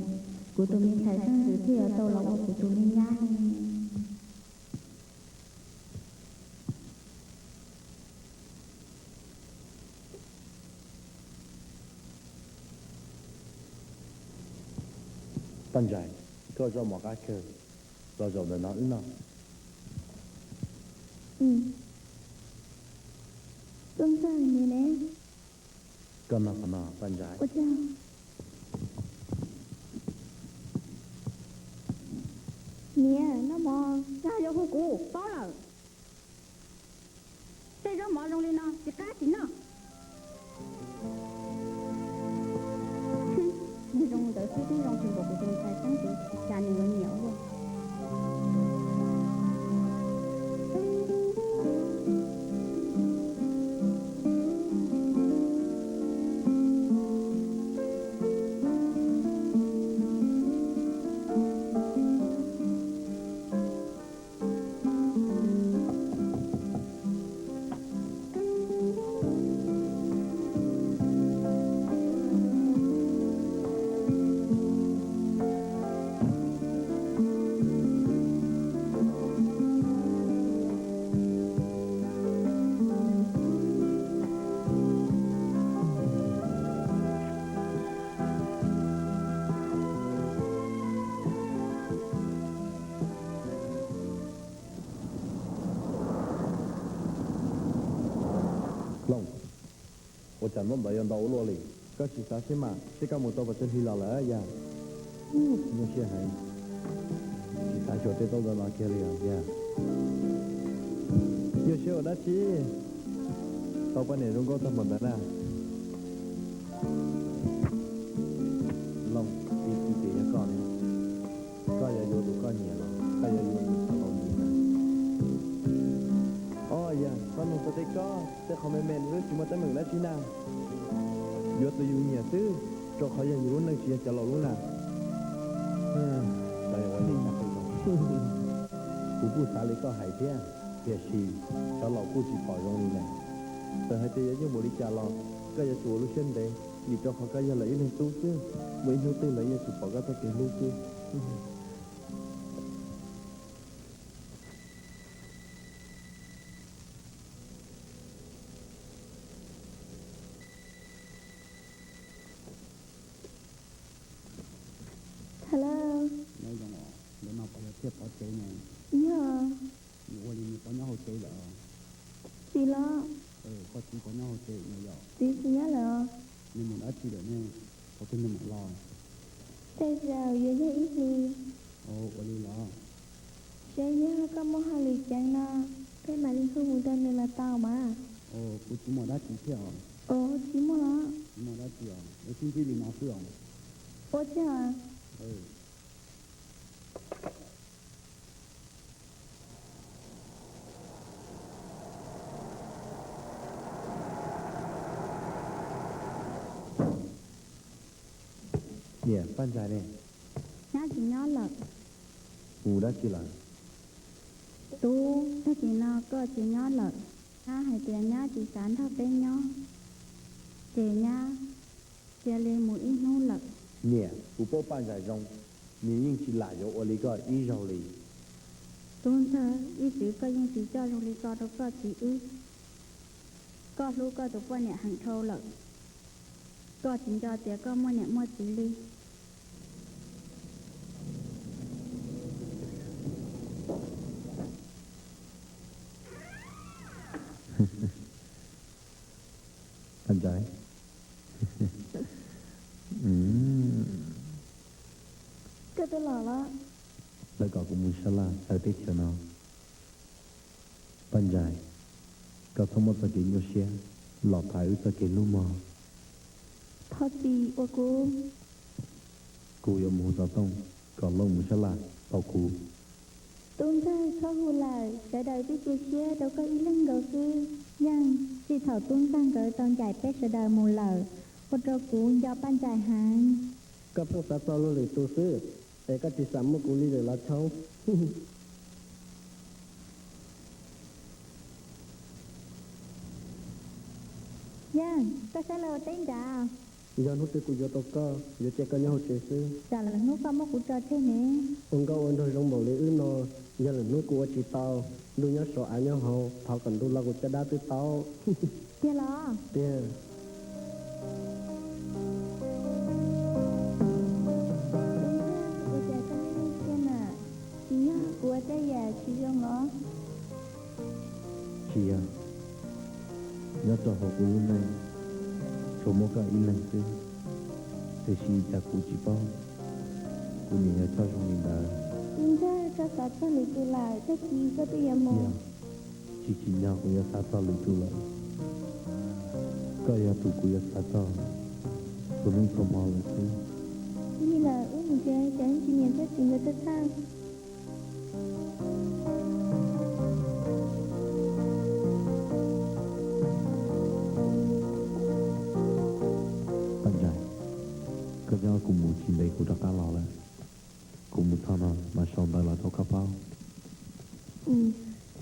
kuv tus me ntxhais xeeb ntxwv thiaj yuav tau los ua kuv tus me nyab ne? Paj Ntxais, koj zoj mov qab kawg, los zaum ntawm no wb noj. Tub ntxawg, niam ne? Koj noj qhov no, Paj Ntxais. Ua tsaug. Niam, noj mov, koj yuav hu kuv paub lawm. Tej zaub mov zoo li no tsis qab tsis noj. Niag zoo ntawd xwb twb zoo tsis npaum kuv tus ntxhais xeeb ntxwv, cas nws yuav nyiam ua luaj. Looj, ua cas ntaub ntawv yuav ntau ua luaj li? Koj sim xav seb mas, seb koj mus tau pes tsawg hli los lawm yog? Nyuaj siab heev, tsis xav xyuas tej ntaub ntawv no kiag li os yog. Nyuaj siab ua dab tsi? Tau poj niam zoo nkauj tag npaum ntawd na. Looj, ib txwm ces yog koj ne. Koj yuav yuav tus koj nyiam los koj yuav yuav tus koj tau nyiam na? Os yog, koj nug txog tej koj tej qhov me me no xwb tsis muaj teeb meem dab tsi na. Yuav tus yus nyiam xwb, rau qhov yog yus lub neej tsis yog cov laus lub na. Kuv kuj xav li koj hais thiab, tiam sis cov laus kuj tsis pom zoo li na. Txawm hais tias yuav nyuaj npaum li cas los koj yuav tsum ua lub siab ntev, vim rau qhov koj yog lawv ib leeg tub xwb, muaj ib hnub twg lawv yuav tsum pom koj txoj kev hlub xwb. Hello. Nyob zoo os, ntawm no puas yog Txiaj Pov tsev ne? Yog. Nws ua li nws puas nyob hauv tsev lawm? Tsis los. Koj txiv puas nyob hauv tsev no yog? Txiv tsis nyob lawm os. Nws mus dab tsi lawm ne? Thaum twg nws mam los? Tej zaum yuav yog ib hlis. Ua li los? Seb yog koj muaj hauj lwm ceev no, peb mam li hu mus rau nws los tau mas. Kuv tsis muaj dab tsi thiab os. Tsis muaj los? Tsis muaj dab tsi os, sib ntsib li no xwb os. Ua tsaug. Niam, Paj Ntxais ne? Nyab tsis nyob lawm. Mus dab tsi lawm? Tub, tag kis no koj tsis nyob lawm, nyab hais tias nyab tsis xav nrog peb nyob, ces nyab cia li mus ib hnub lawm. Niam, kuv paub Paj Ntxais zoo, nws yeej tsis lam yuav ua li koj ib zaug li. Tub ntxawg, ib txwm koj yeej tsis coj zoo li ko rau koj txiv wb. Koj hlub koj tus poj niam heev dhau lawm, koj tsis nco tias koj muaj niam muaj txiv li. Paj Ntxais, koj twb los los? Lawv kom kuv mus sab laj tawm teb chaws no. Paj Ntxais, koj txhob muab txoj kev nyuaj siab los thaiv wb txoj kev hlub mog. Thov txim uas kuv. Kuv yuav mus hu xov tooj kom Looj mus sab laj tau kuv. Tub ntxawg txhob hu lawm, sawv daws twb cia siab rau koj ib leeg nkaus xwb. Yeej, txij thaum tub ntxawg nkawd tau ncaim peb sawv daws mus lawm, ua rau kuv nco Paj Ntxais heev. Koj pheej xav txog luag lwm tus xwb, es koj tsis xam muab kuv li lawm los Tshoob? Yawg, koj saib lawv ua teb nrad. Yog hnub twg kuv yuav tau koj, yuav cia koj nyob hauv tsev xwb. Tsam lwm hnub koj muab kuv tso tseg ne. Ua nkauj ua nraug zoo npaum li wb no, yog lwm hnub kuv ua tsis tau, ntuj nyob saud av nyob hauv, thov kom ntuj los kuv caj dab twb tau. Tiag los? Tiag. Ua cas koj niaj hnub siab na? Tsis yog kuv ua tej yam tsis zoo los? Tsis yog. Nyob rau hauv kuv lub neej, tsuas muaj koj ib leeg xwb, tiam sis cas kuv tsis paub kuv niam yog choj zoo li ntawd. Tub ntxawg, koj xav txog lwm tus lawm, tag kis koj twb yuav mus. Tsis tsim nyog kuv yuav xav txog lwm tus lawm. Koj yog tus kuv yuav xav txog txhua hnub txhua hmo lawm xwb. Lig lawm, wb mus tsev, tsam ib ntsis niam thiab txiv nkawd tuaj txhawj. Paj Ntsais, koj nyob kuv mus tsis ntev kuv rov qab los lawm. Kuv mus txog no mas sau ntawv los rau koj paub.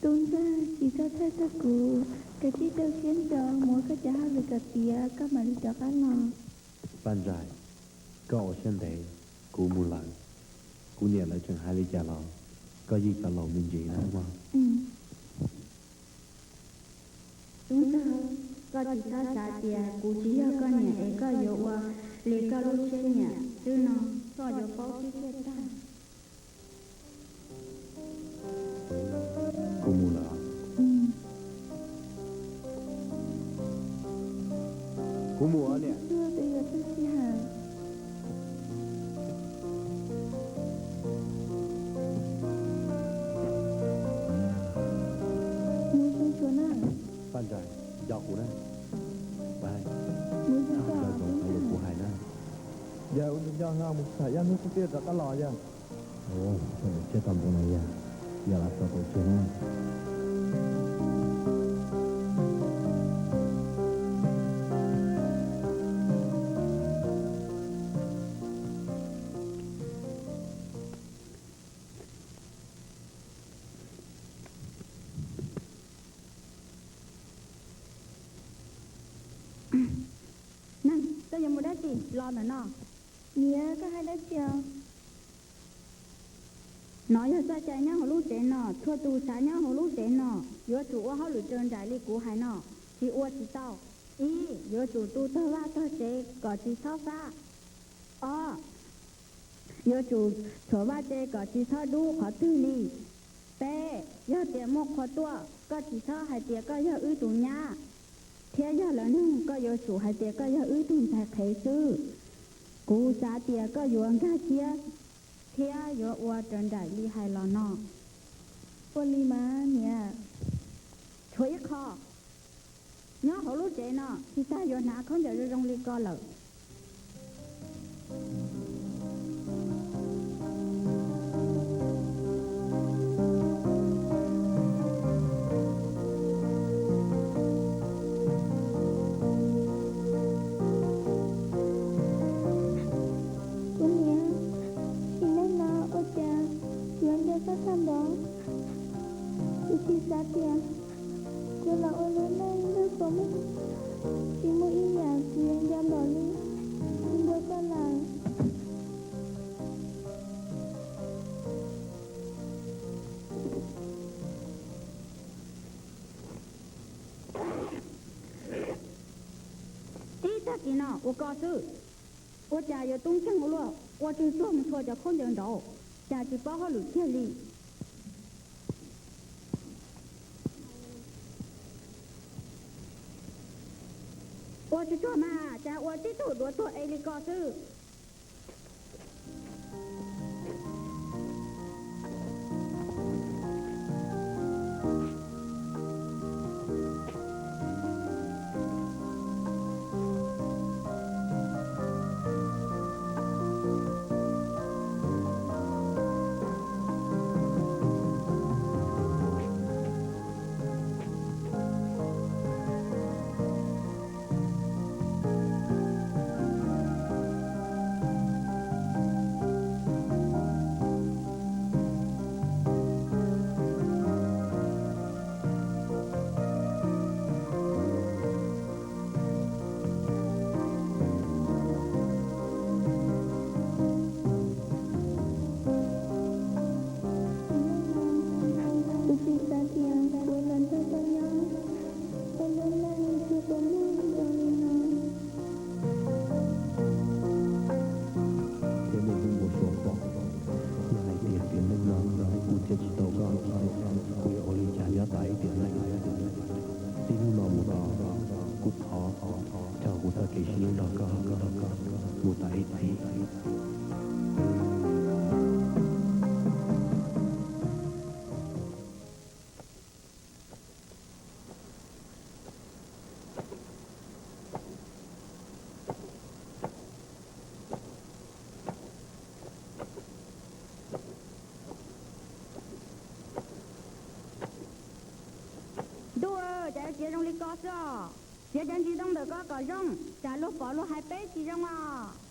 Tub ntxawg, tsis txhob txhawj txog kuv, koj cia li tu siab ntso mus ua koj cov hauj lwm kom tiav koj mam li rov qab los. Paj Ntsais, koj ua siab ntev, kuv mus lawm. Kuv niam lawv tseem hais li cas los koj yeej cov laus me ntsis na mog. Tub ntxawg, koj tsis txhob xav tias kuv tsis yog koj niam es koj yuav ua li koj lub siab nyiam xwb no, koj yuav paub tib pliag tag. Kuv mus lawm. Kuv mus niam. Paj Ntsais, nco kuv na. Mus zoo, nco zoo hais lus kuv hais na. Yawg, ua tsis nco, mus txog ib hnub xwb twb rov qab los yawg. Tsiab tau npaum no yawg, yawg los txog tau tseg na. Neeg, koj yuav mus dab tsi los ntawm no? Niam, koj hais dab tsi os? No yog txoj cai nyob hauv lub tsev no, txhua tus xav nyob hauv lub tsev no yuav tsum ua hauj lwm raws nraim li kuv hais no, tsis ua tsis tau. Ib, yuav tsum tu tog vaj tog tsev kom tsis txhob fab. Ob, yuav tsum tshuam vaj tse kom tsis txhob dub qhov twg li. Peb, yog tias muaj qhua tuaj, koj tsis txhob hais tias koj yog wb tus nyab, thiab yog lawv nug koj yuav tsum hais tias koj yog wb tus ntxhais qhev xwb. Kuv xav tias koj yuav nkag siab thiab yuav ua raws nraim li hais los no. Ua li mas niam. Tshuav ib qho, nyob hauv lub tsev no tsis tas yuav hnav khaub ncaws zoo zoo li ko lawm. Kuv niam, sim neej no ua cas yuav nco koj tag npaum? Kuv tsis xav tias kuv los ua lub neej nrog koj mus, tsis muaj ib yam kuv yuav nco npaum li kuv nco koj lawm. Tib tag kis no ua koj xwb, ua cas yuav tub nkeeg ua luaj, ua tsuag tsuag mus txhua cov khaub ncaws nraud, cas tsis paub hauj lwm kiag li. Ua tsuag tsuag mas, cas ua tib tug duav tuag es li ko xwb. Ntuj, cas yuav txiav zoo li ko xwb os? Txiav cov ntsis ntoo ntawm ko kom zoo, tsam luag pom luag hais peb tsis zoo os.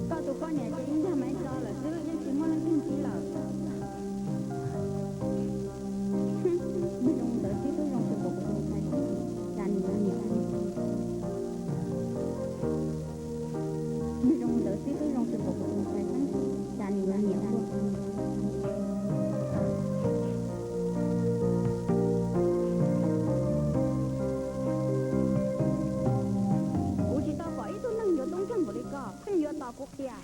Koj tus poj niam ces ib ntag maiv tso lawm xwb, yeej tsis muaj leej twg ntxiv lawm. Nws zoo ntawd xwb twb zoo tsis pom kuv tus ntxhais, cas nws yuav nyiam. Nws zoo ntawd xwb twb zoo tsis pom kuv tus ntxhais, cas nws yuav nyiam ua. Kuv tsis tau pom ib tug neeg yuav tub nkeeg npaum li koj, pheej yuav tos kuv qhia.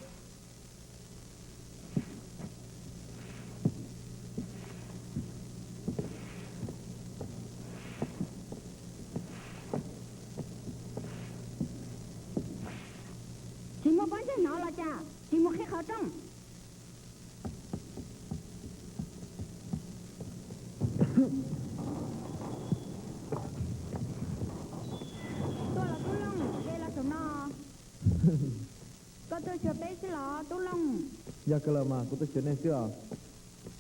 Tsis muaj pob ntseg hnov los cas, tsis mus qhib qhov rooj. Tuaj los Tub Looj, de los saum no. Koj tuaj xyuas peb xwb los Tub Looj? Yog kawg los mas kuv tuaj xyuas nej xwb os.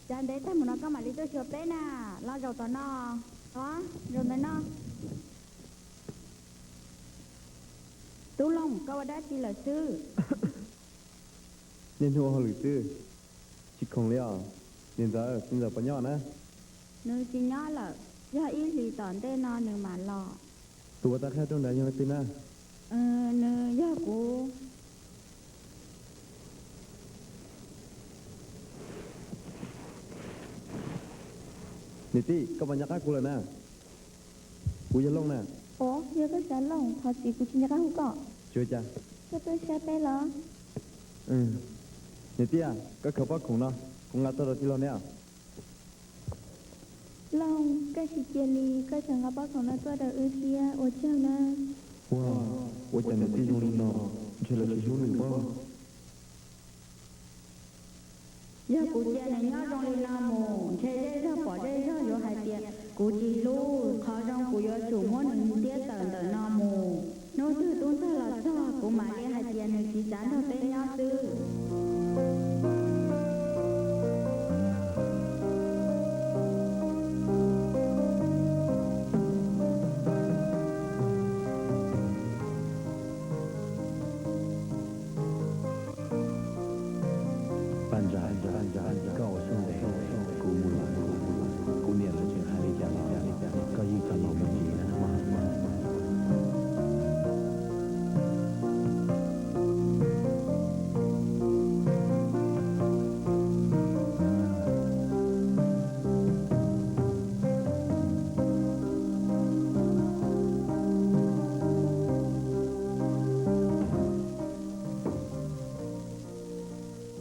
Cas ntev tag mus no koj mam li tuaj xyuas peb na? Los zaum tom no, zaum ntawm no. Tub Looj, koj ua dab tsi lawm xwb? Niaj hnub ua hauj lwm xwb, tsis khoom li os. Niam ntxawm, txiv ntxawm puas nyob na? Nws tsis nyob lawm, yog ib hlis tom ntej no nws mam los. Tus uas tau qhia rooj nrad yog leej twg na? Nws yog kuv. Niam tij, koj puas nco qab kuv lawm na? Kuv yog Looj na. Ua, yog koj xav Looj, thov txim kuv tsis nco qab hu koj. Tsis ua cas. Koj tuaj saib peb los? Niam tij, koj khaws pob khoom no, kuv nqa tuaj rau tij laug neb. Looj, koj tsis cia li, koj tseem nqa pob khoom no tuaj rau wb thiab, ua tsaug na. Ua, ua cas niam tij zoo li no, ntshe lawv tsis hlub nws pob. Yog kuv cia nws nyob zoo li no mus, ntshe zej zog pom zej zog yuav hais tias kuv tsis hlub, qhov zoo kuv yuav tsum muab nws ntiab tawm ntawm no mus. Hnub twg tub ntxawg los txog kuv mam li hais tias nws tsis xav nrog peb nyob xwb. Paj Ntsa, Paj Ntsa, koj ua siab ntev, kuv mus lawm, kuv niam lawv tseem hais li cas los koj yeej txhob los me ntsis na mog.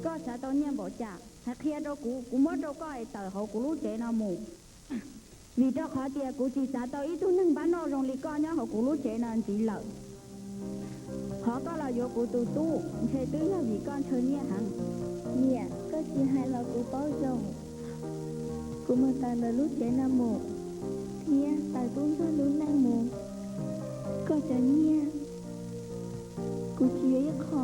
Koj xav tau nyiaj npaum cas? Hais qhia rau kuv, kuv muab rau koj es tawm hauv kuv lub tsev no mus. Vim rau qhov tias kuv tsis xav tau ib tug neeg npab noj zoo li koj nyob hauv kuv lub tsev no ntxiv lawm. Qhov koj los yuav kuv tus tub ntshe twb yog vim koj ntshaw nyiaj heev. Niam, koj tsis hais los kuv paub zoo. Kuv mus tawm ntawm lub tsev no mus, thiab tawm tub ntxawg lub neej mus, koj cov nyiaj kuv tsis yuav ib qho.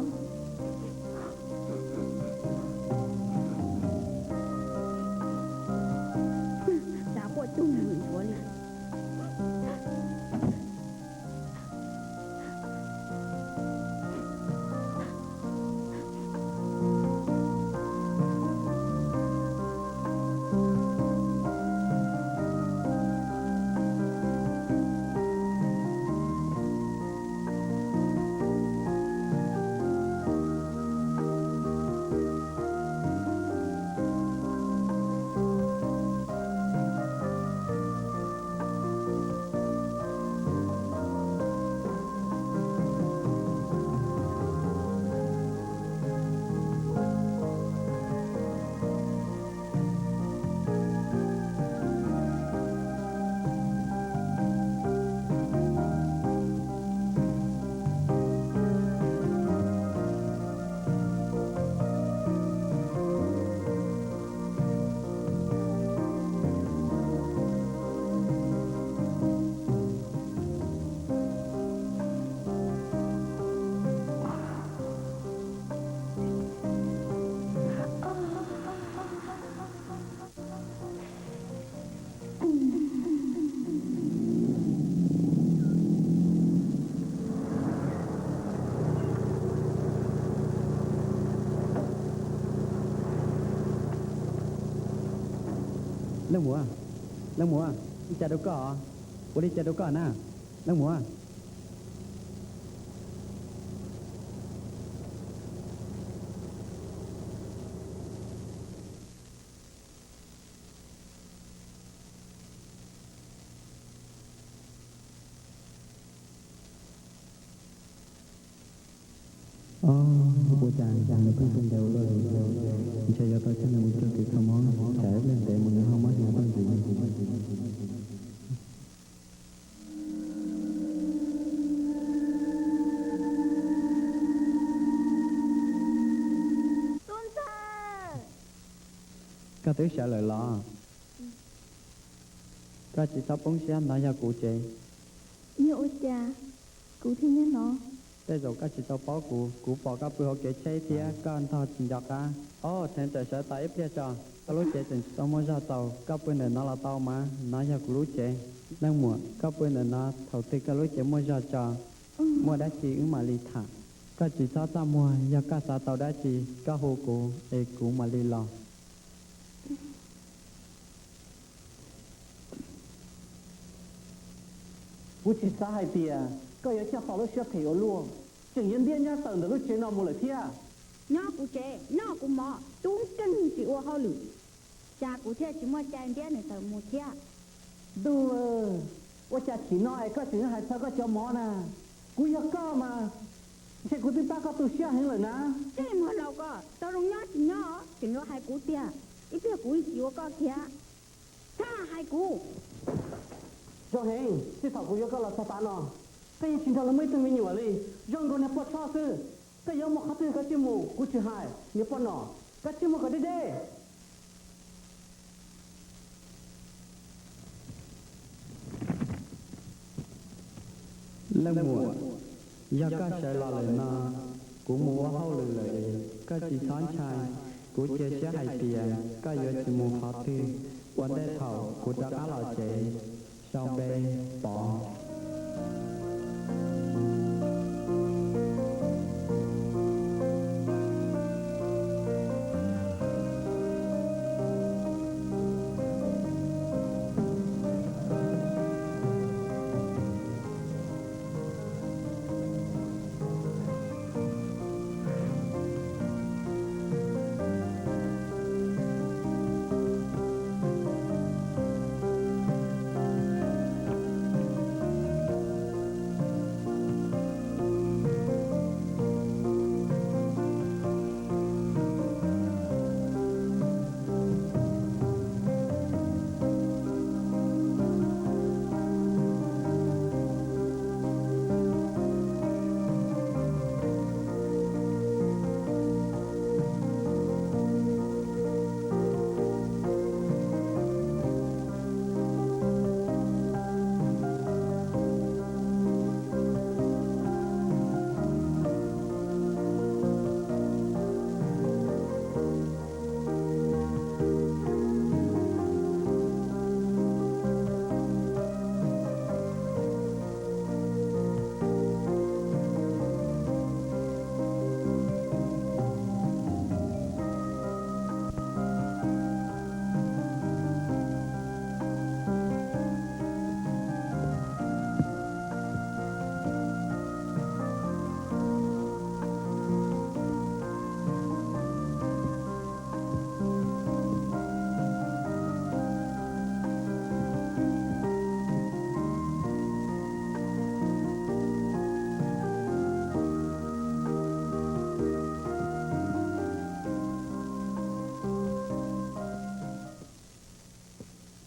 Leej muam, leej muam, ua li cas rau koj? Ua li cas rau koj na, leej muam? Ua cas nws pheej tu ntev ua luaj li? Ntshe yuav tau coj nws mus cuag kws kho mob, tsam ib pliag ntev mus nws ho mob heev tuaj ntxiv. Koj twb sawv lawm los? Koj tsis txhob poob siab, hnov yog kuv tsev. Yog ua cas kuv thiaj nyob no? Tej zaum koj tsis tau paub kuv, kuv pom koj pw hauv kev tsheb thiab koj ntog tsis nco qab. Ob, theev tawm sawv tau ib pliag tso, koj lub cev tseem tsis tau muaj zog txaus, koj pw ntawm no los tau mas, no yog kuv lub tsev. Leej muam, koj pw ntawm no, thaum twg koj lub cev muaj zog tso, muaj dab tsi wb mam li tham. Koj tsis txhob txaj muag, yog koj xav tau dab tsi koj hu kuv es kuv mam li los. Kuv tsis xav hais tias koj yuav coj tau lub siab phem ua luaj, tseem yuav ntiab nyab tawm ntawm lub tsev no mus lawm thiab. Nyob kuv tsev noj kuv mov, tub nkeeg tsis ua hauj lwm, cas kuv thiaj tsis muaj cai ntiab nws tawm mus thiab. Ntuj, ua cas chim no es koj tseem hais txog koj cov mov na? Kuv yog koj mas, ntshe kuv twb pab koj tu siab heev lawm na. Tej muag laus ko, tau zoo nyob tsis nyob tseem yuav hais kuv tiag, ib pliag kuv tsis yuav koj kiag, txhob hais kuv. Zoo heev, txij thaum kuv yuav koj los txog tav no, koj yeej tsis nrog luag muaj ib tug me nyuam li, zoo nkaus niag poj tshob xwb. Koj yuav mus qhov twg koj cia li mus, kuv tsis hais. Niag poj nom, koj cia li mus kom deb deb. Leej muam, yog koj sawv los lawm no, kuv mus ua hauj lwm lawm es koj tsis txhob ntshai. Kuv cia siab hais tias koj yuav tsis mus qhov twg ua ntej thaum kuv rov qab los tsev. Sau npe, Pov.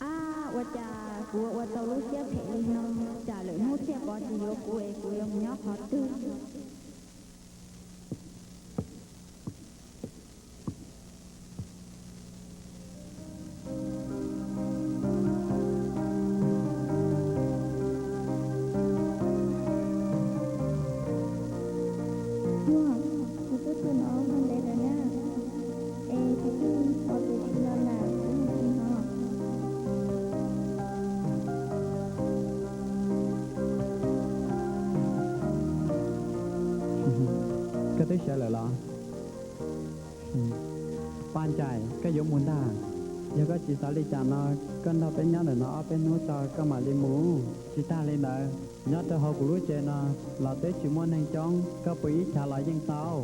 Ab, ua cas kuv ua tau lub siab phem li no, tsam lwm hnub Txhiaj Pov tsis yuav kuv es kuv yuav mus nyob qhov twg? Muaj, kuv twb pw no hmo ntev lawm na, es kuv twb pom tus tsis los lawm, kuv mus tsis hnov. Koj twb sawv lawm los? Paj Ncaim, koj yuav mus ntag? Yog koj tsis xav li cas no, koj nrog peb nyob ntawm no ob peb hnub tso koj mam li mus. Tsis tag li ntawd, nyob rau hauv kuv lub tsev no los twb tsis muaj neeg coob, koj pw ib chav los yeej tau.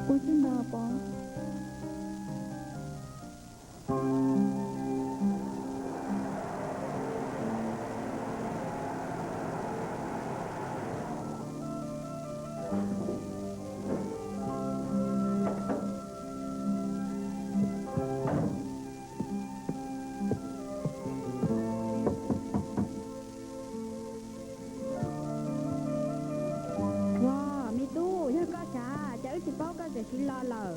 Ua tsaug ntau Pov. Ua, me tub, yog koj sav, cas wb tsis paub koj txawm siv los lawm.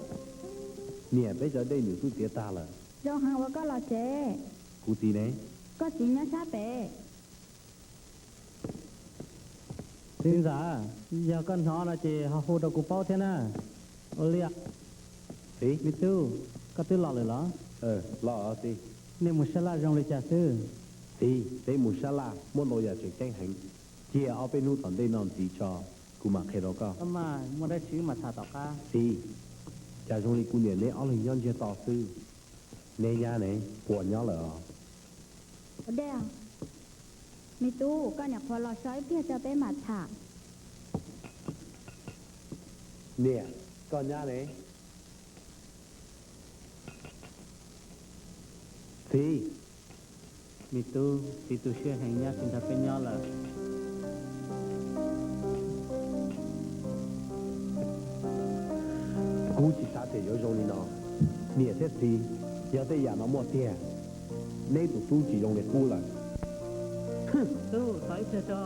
Niam, peb cov dej nws twb txiav tag lawm. Zoo heev uas koj los tsev. Kuv txiv ne? Koj txiv nyob sab pem. Txiv ntxawm, yog koj hnov no ces ho hu rau kuv paub thiab na. Ua li, txiv, me tub, koj twb los lawm los? Los txiv. Nej mus sab laj zoo li cas xwb? Txiv, peb mus sab laj muaj ntau yam tseem ceeb heev. Cia ob peb hnub tom ntej no ntxiv tso, kuv mam qhia rau koj. Mas muaj dab tsi mam tham tom qab. Txiv, cas zoo li kuv niam neb ob leeg nyob ntsiag to xwb. Neb nyab ne, puas nyob lawm os? Ua dej, me tub, koj niam qhuav los so ib pliag tso peb mam tham. Niam, koj nyab ne? Txiv. Me tub, txiv tu siab heev, nyab tsis nrog peb nyob lawm. Kuv tsis xav tias yuav zoo li no. Niam thiab txiv, yog tej yam no muaj tiag, neb tus tub tsis zoo li qub lawm. Tub, tos ib pliag tso.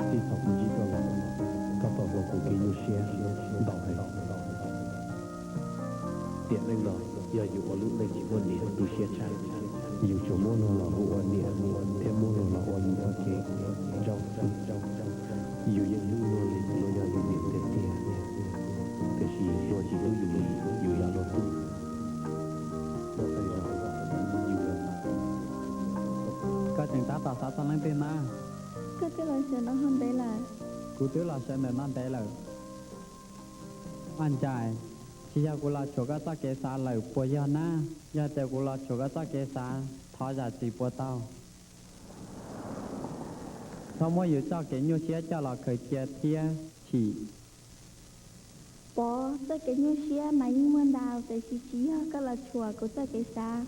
Txij thaum kuv ntsib koj los, koj tau hloov kuv kev nyuaj siab ntau heev. Tiam neej no yog yus ua lub neej tsis muaj niam tu siab tshaj. Yus tsuas muab luag los hu ua niam thiab muab luag los ua yus txoj kev nrauj xwb. Yus yeej hlub luag li luag yog yus niam tiag tiag, tiam sis luag tsis hlub yus li yus yog luag tub. Koj tseem tab tom xav txog leej twg na? Koj twb los sawv ntawm no ntev lawm. Kuv twb los sawv ntawm no ntev lawm. Vaj Ntsaim, tsis yog kuv los tshuam koj txoj kev xav lawm puas yog na? Yog tias kuv los tshuam koj txoj kev xav, thov zam txim puas tau? Txhob muab yus txoj kev nyuaj siab coj los khaws cia thiab chim. Pov, txoj kev nyuaj siab mas yeej muaj ntau, tiam sis tsis yog koj los tshuam kuv txoj kev xav.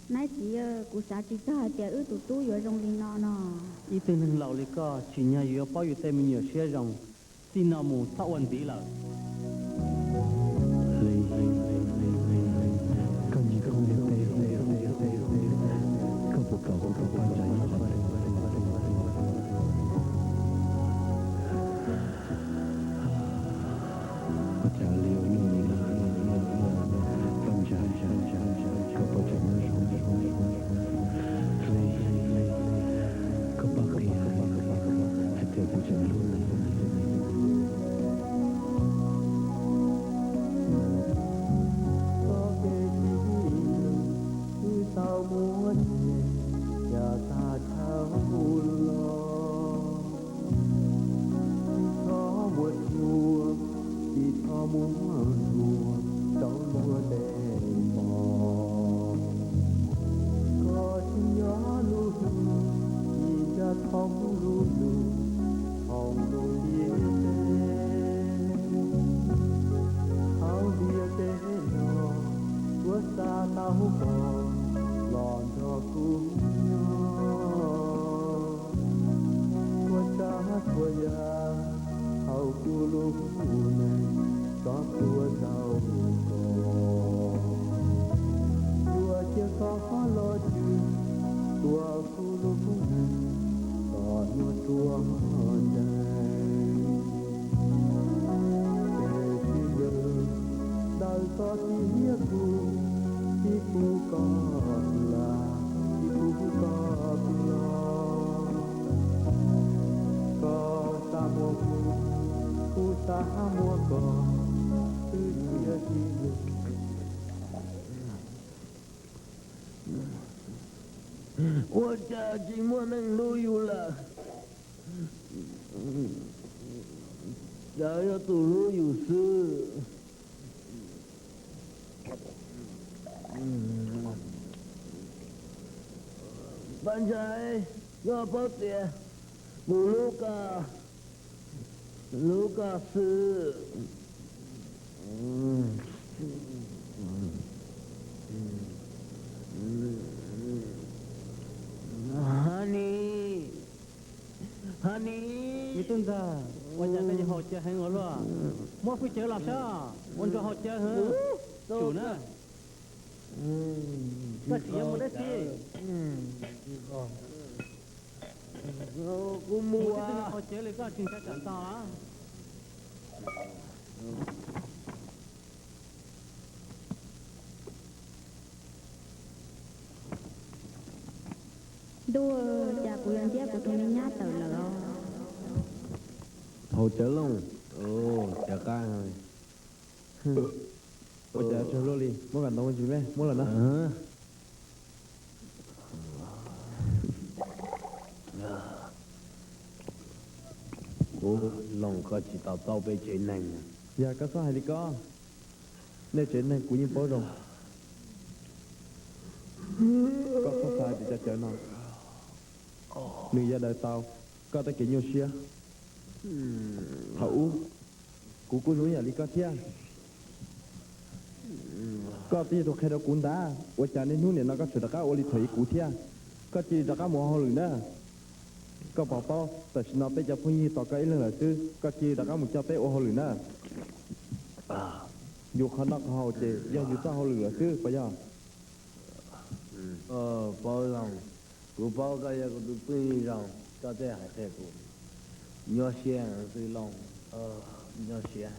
Nab txiv, kuv xav tsis txog hais tias wb tus tub yuav zoo li no no. Ib tug neeg laus li koj tsim nyog yus yuav paub yus tej me nyuam siab zoo. Txij no mus txhob ua ntxiv lawm. Hli, koj nyiag kuv niam teb, koj puas kam kuv rau Paj Ntsaim nyob qhov twg? Ua cas li ua luaj li lawm? Paj Ntsaim, koj puas tseem nyob zoo? Hli, koj pab qhia hais tias kuv tseem hlub nws. Hu koj los nrog kuv nyob, ua tsav ua yam hauv kuv lub neej, txhob tua tau koj. Yuav cia koj los tswj tua kuv lub neej kom nyuaj ruaj ntev. Ces sib lwm daws koj txiv thiab kuv, txiv kuv koj tus lam, txiv kuv koj tus los. Koj xav muaj kuv, kuv xav muaj koj, twb tsis yog sib lwm. Ua cas tsis muaj neeg hlub yus lawm? Cas yog tus hlub yus xwb? Paj Ntxhais, koj paub tias kuv hlub koj, hlub koj xwb. Honey, honey. Me tub ntxawg, ua cas koj yuav haus cawv heev ua luaj? Muab fwj cawv los saib, ua ntsuag haus cawv heev. Tsum na. Koj tsis yog mus dab tsi? Kuv mus, ua cas koj tsis nco tsam tau? Ntuj, cas kuv yuav ntiab kuv tus me nyab tawm lawm os. Haus cawv Looj, cawv qab. Ua cas tsawg luaj li, muab kom ntau ntsis me, muab los na. Kuv Looj, koj tsis to taub peb tsev neeg. Yog koj txhob hais li ko, nej tsev neeg kuv yeej paub zoo. Koj txhob xav tias cov cawv no nws yuav daws tau koj tej kev nyuaj siab. Thaum ub kuv kuj zoo ib yam li koj thiab. Koj twb yog tus qhia rau kuv ntag, ua cas niaj hnub nim no koj tseem rov qab ua li thaum ub kuv thiab? Koj cia li rov qab mus ua hauj lwm na. Koj puas paub tam sim no peb cov phooj ywg tos koj ib leeg lawm xwb, koj cia li rov qab mus coj peb ua hauj lwm na. Yus qhov noj qhov haus ces yog yus txoj hauj lwm lawm xwb puas yog? Paub Looj, kuv paub koj yog kuv tus phooj ywg zoo, koj thiaj hais qhia kuv. Nyuaj siab xwb Looj, nyuaj siab.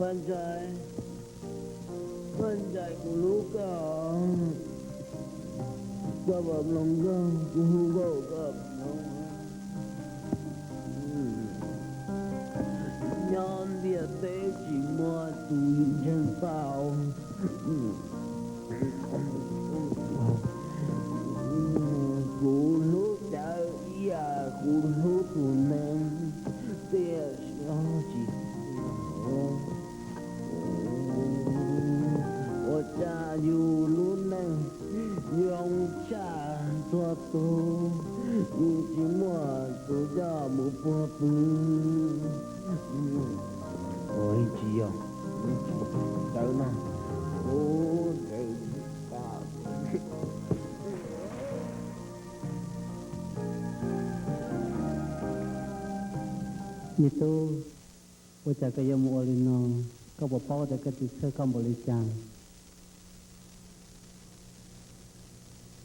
Paj Ntxhais, Paj Ntxhais, kuv hlub koj, koj puas mloog koj, kuv hu nkauj koj mloog. Nyob ntiaj teb tsis muaj tus ntseeg tau. Kuv hlub cawv ib yam kuv hlub tus neeg, tiam sis tsis, kuv Yog, tawv no, ntawd. Me tub, ua cas koj yuav mus ua li no? Koj puas paub tias koj txiv txhawj koj npaum li cas?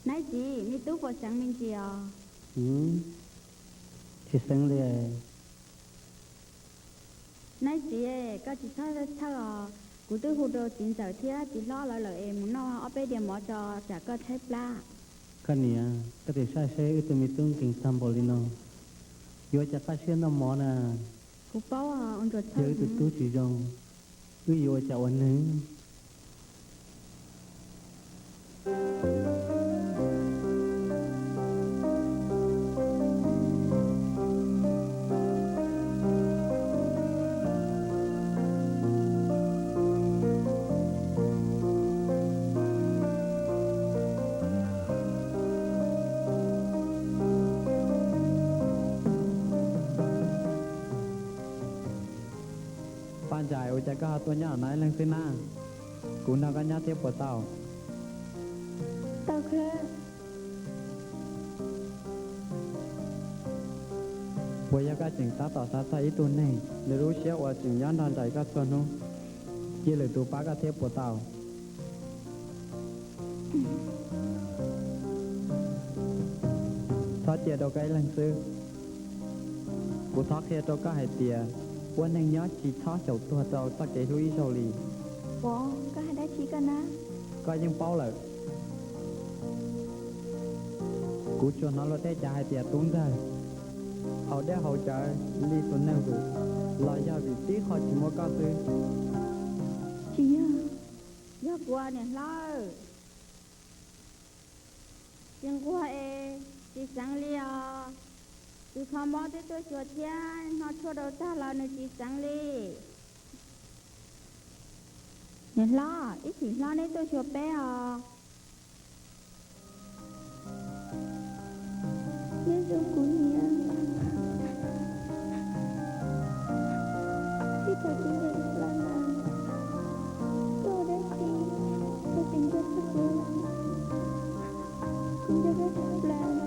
Nais txiv, me tub puas seev me ntsis os? Tsis seev li. Nais txiv, koj tsis txhob txhawj os. Kuv twb hu rau txiv ntxawm thiab txiv hlob lawv lawm es mus noj ob peb diav mov tso tsam koj tshaib plab. Koj niam, koj tus saib seb wb tus me tub nkees tag npaum li no, yuav ua cas qab siab noj mov na. Kuv paub, yog wb tus tub tsis zoo, wb yuav ua cas ua neeg. Paj Ntsais, ua cas koj ho tuaj nyob no ib leeg xwb na? Kuv nrog koj nyob thiab puas tau? Tau kawg. Puas yog koj tseem tab tom xav txog ib tug neeg, nws lub siab uas tseem nyob nrog nraim koj txhua hnub, cia lwm tus pab koj thiab puas tau? Txhob cia rau koj ib leeg xwb. Kuv thov qhia rau koj hais tias, ua neeg nyob tsis txhob xyaum tuag rau txoj kev hlub ib zaug li. Puas, koj hais dab tsi koj na? Koj yeej paub lawm. Kuv tsuas hnov luag tej cav hais tias tub ntxawg haus dej haus cawv li tus neeg vwm, los yog vim tib qho tsis muaj koj xwb. Tsis yog. Yog kuv niam hlob. Tsis nquag es tsis xeev li os. Tus kho mob twb tuaj xyuas thiab noj tshuaj rau tag los nws tsis xeev li. Niam hlob, ib chim hlob neb tuaj xyuas peb os. Nyob zoo kuv niam, txij thaum kuv nyeem los mas, koj ua dab tsi koj tseem nco txog kuv, kuv nco koj tshaj plaws.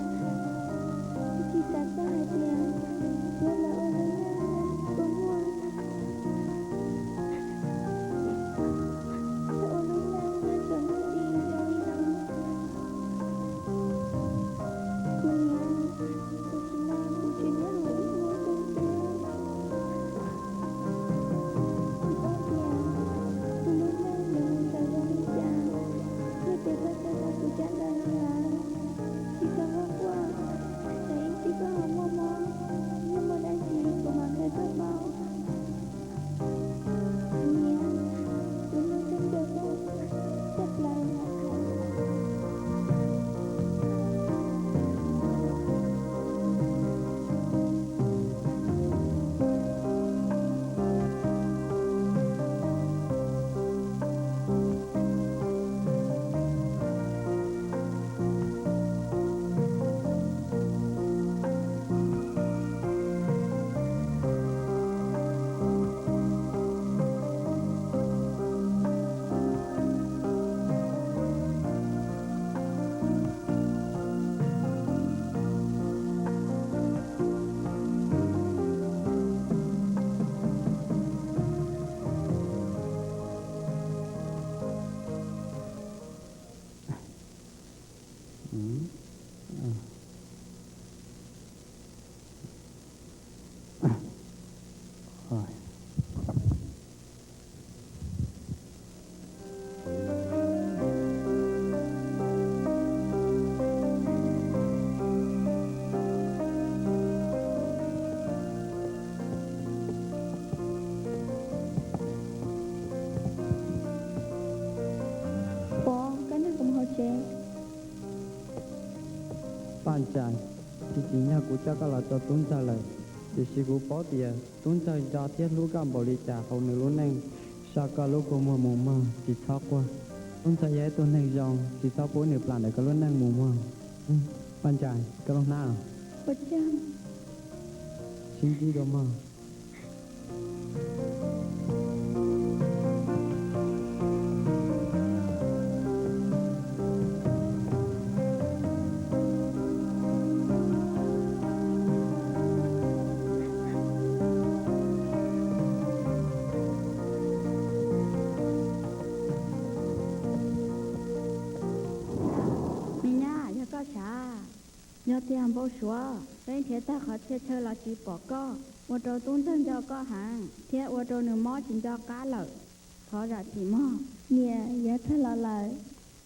Kuv tsis xav txog hais tias kuv yuav los ua lub neej kua muag, los ua lub neej nyob tsaus ntuj ti zoo li no. Kuv niam, tam sim no kuv tseem nyob hauv ib hmos xwb. Kuv paub tias kuv lub neej yuav mus txawv zoo li cas, yog tias koj txawj tau kuv caj ntawd lawm, tsis txhob quaj quaj, tsam ib tsam koj ho muaj mob, yog muaj dab tsi kuv mam qhia koj paub. Kuv niam, kuv hnub twb nco koj tshaj plaws. Pov, koj nrog kuv mus hauv tsev. Paj Ntsais, tsis tsim nyog kuv coj koj los rau tub ntxawg lawm, tiam sis kuv paub tias tub ntxawg nco thiab hlub koj npaum li cas hauv nws lub neej. So koj lub kua muag mus mog, tsis txhob quaj. Tub ntxawg yog ib tug neeg zoo, tsis txhob pub nws plam ntawm koj lub neej mus mog. Paj Ntsais, koj lub hnab. Sib ntsib dua mog. Tiag Npau Suav, peb nrhiav tag qhov txhia chaw los tsis pom koj, ua rau tub ntxawg nco koj heev thiab ua rau nws mob tsis nco qab lawm. Thov zam txim mog. Niam, yav tag los lawm,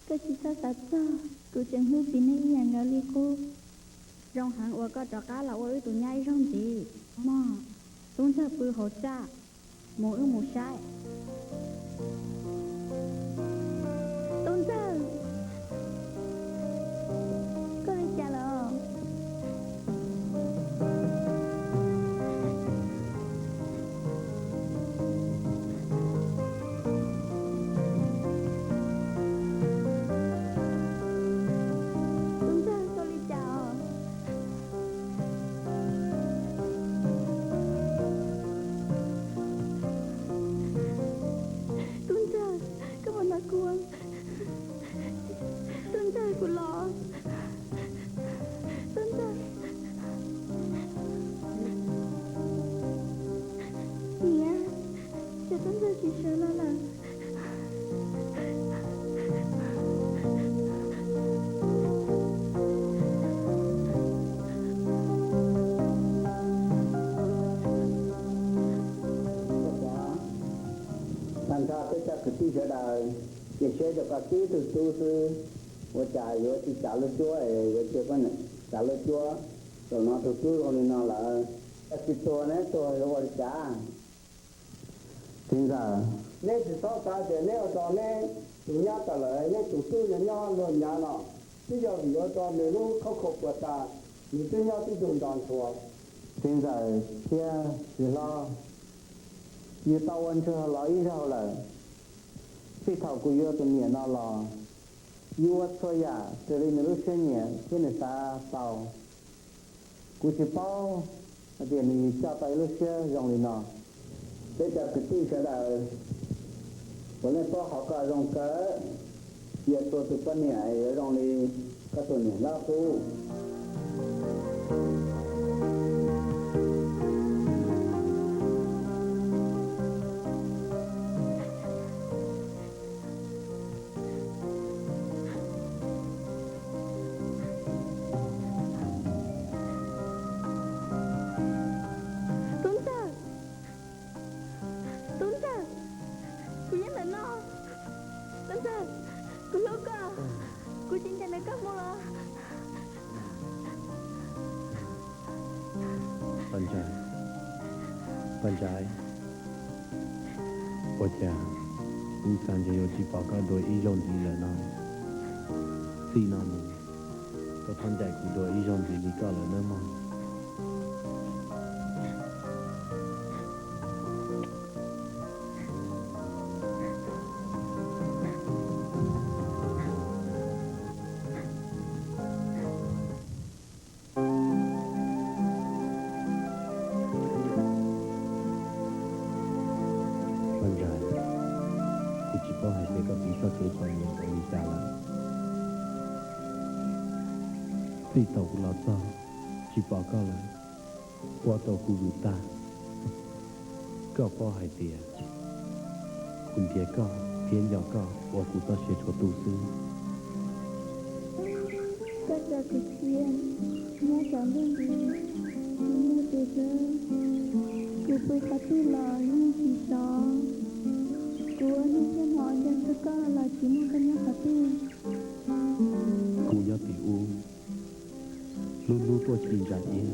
koj tsis txhob xav txog, kuv tseem hlub txiv neej ib yam nkaus li qub. Zoo heev uas koj rov qab los ua wb tus nyab ib zaug ntxiv mog. Tub ntxawg pw hauv txaj, mus wb mus saib. Tub ntxawg, koj li cas lawm? Tub ntxawg, koj li cas os? Tub ntxawg, koj puas hnov kuv? Tub ntxawg, kuv los. Tub ntxawg. Niam, cas tub ntxawg tsis sawv los lawm? Tag nrho peb cov kwv tij sawv daws, cia siab rau koj tib tug tub xwb, ua cas yuav tsis tsav lub cuab es yuav cia poj niam tsav lub cuab. Zaum no tus tub zoo li no lawm, tsis tuag neb tuag yuav ua li cas? Txiv ntxawm, neb tsis txhob xav tias neb ua rau neb tus nyab tawm lawm, neb tus tub nyob nyob luag nyav no, twb yog vim ua rau nws lub khaub khuam puas tas, nws twb nyob tib tug nto ntsuav. Txiv ntxawm thiab txiv hlob, yus tau ua ntsuag los ib zaug lawm. Txij thaum kuv yuav tus niam no los, yus ua txhua yam raws li nws lub siab nyiam thiab nws xav tau. Kuv tsis paub hais tias nws coj tau ib lub siab zoo li no. Peb cov kwv tij sawv daws, puav leej paub qhov koj zoo kawg, cia tua tus poj niam yuav zoo li koj tus niam hlob qub. Tub ntxawg, tub ntxawg, kuv nyob ntawm no. Tub ntxawg, kuv hlub koj, kuv tsis ncaim ntawm koj mus los. Paj Ntsais, Paj Ntsais, ua cas kuv xav ntshe yuav tsis pom koj dua ib zaug ntxiv lawm no? Txij no mus, koj txhob ncaim kuv dua ib zaug ntxiv li koj lawm nawb mog. Paj Ntsais, kuv tsis paub hais tias koj txiv txoj kev txom nyem ua li cas lawm. Txij thaum kuv los txog tsis pom koj lawm, ua rau kuv vwm tag. Koj paub hais tias kuv ntiav koj thiab nco koj ua kuv txoj sia txhua tus xwb. Koj tso kuv cia nyob tsam ntuj nti, tsis muaj tus hlub. Kuv pw qhov twg los yeej tsis sov. Kuv ua hnub thiab hmo nco txog koj los tsis muaj koj nyob qhov twg. Kuv nyob tim ub, lub hnub tuaj ci ntsa iab,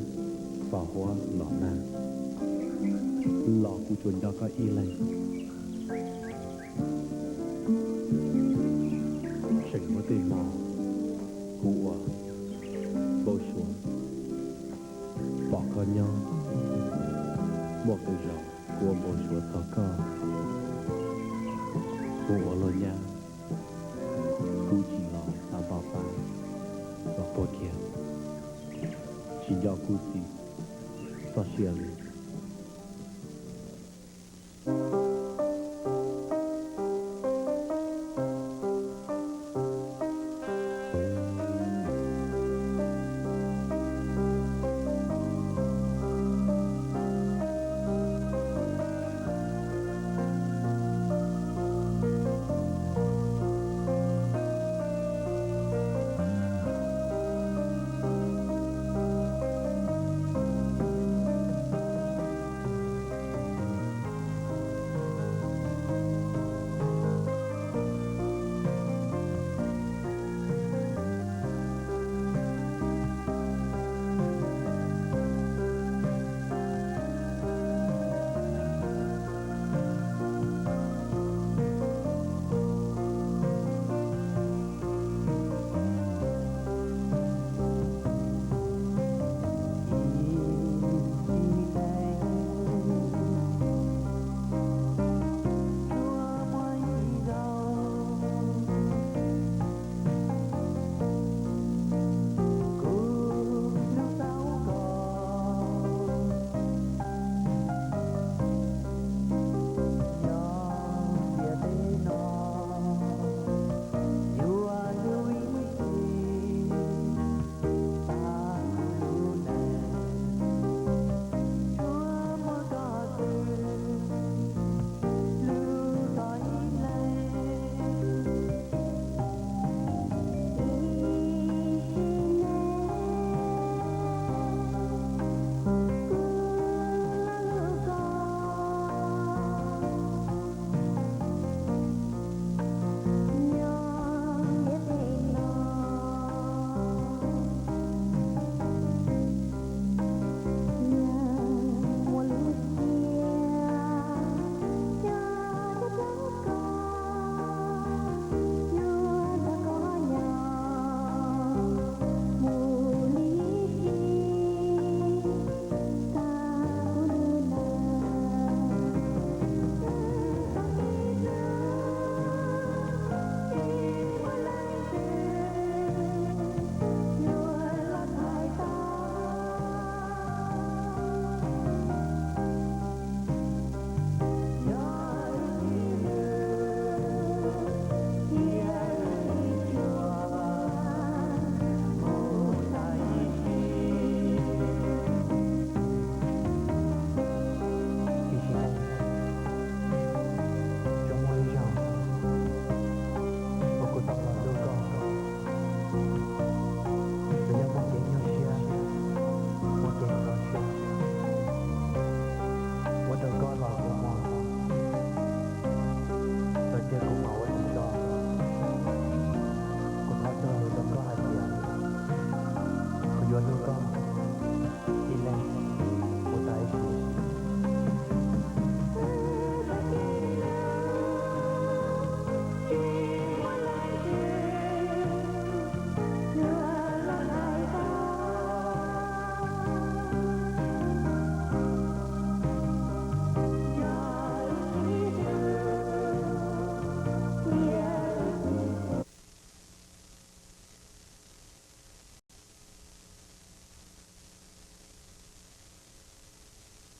fo huab los nag, los kuv tsuas nco koj ib leeg. Tseem muaj tej hmo kuv ua npau suav pom koj nyob, muaj qee zaus kuv ua npau suav txog koj. Kuv ua luag nyab, kuv tsis los xav npau taws los puag kiag, tsis nco kuv txiv txoj sia li.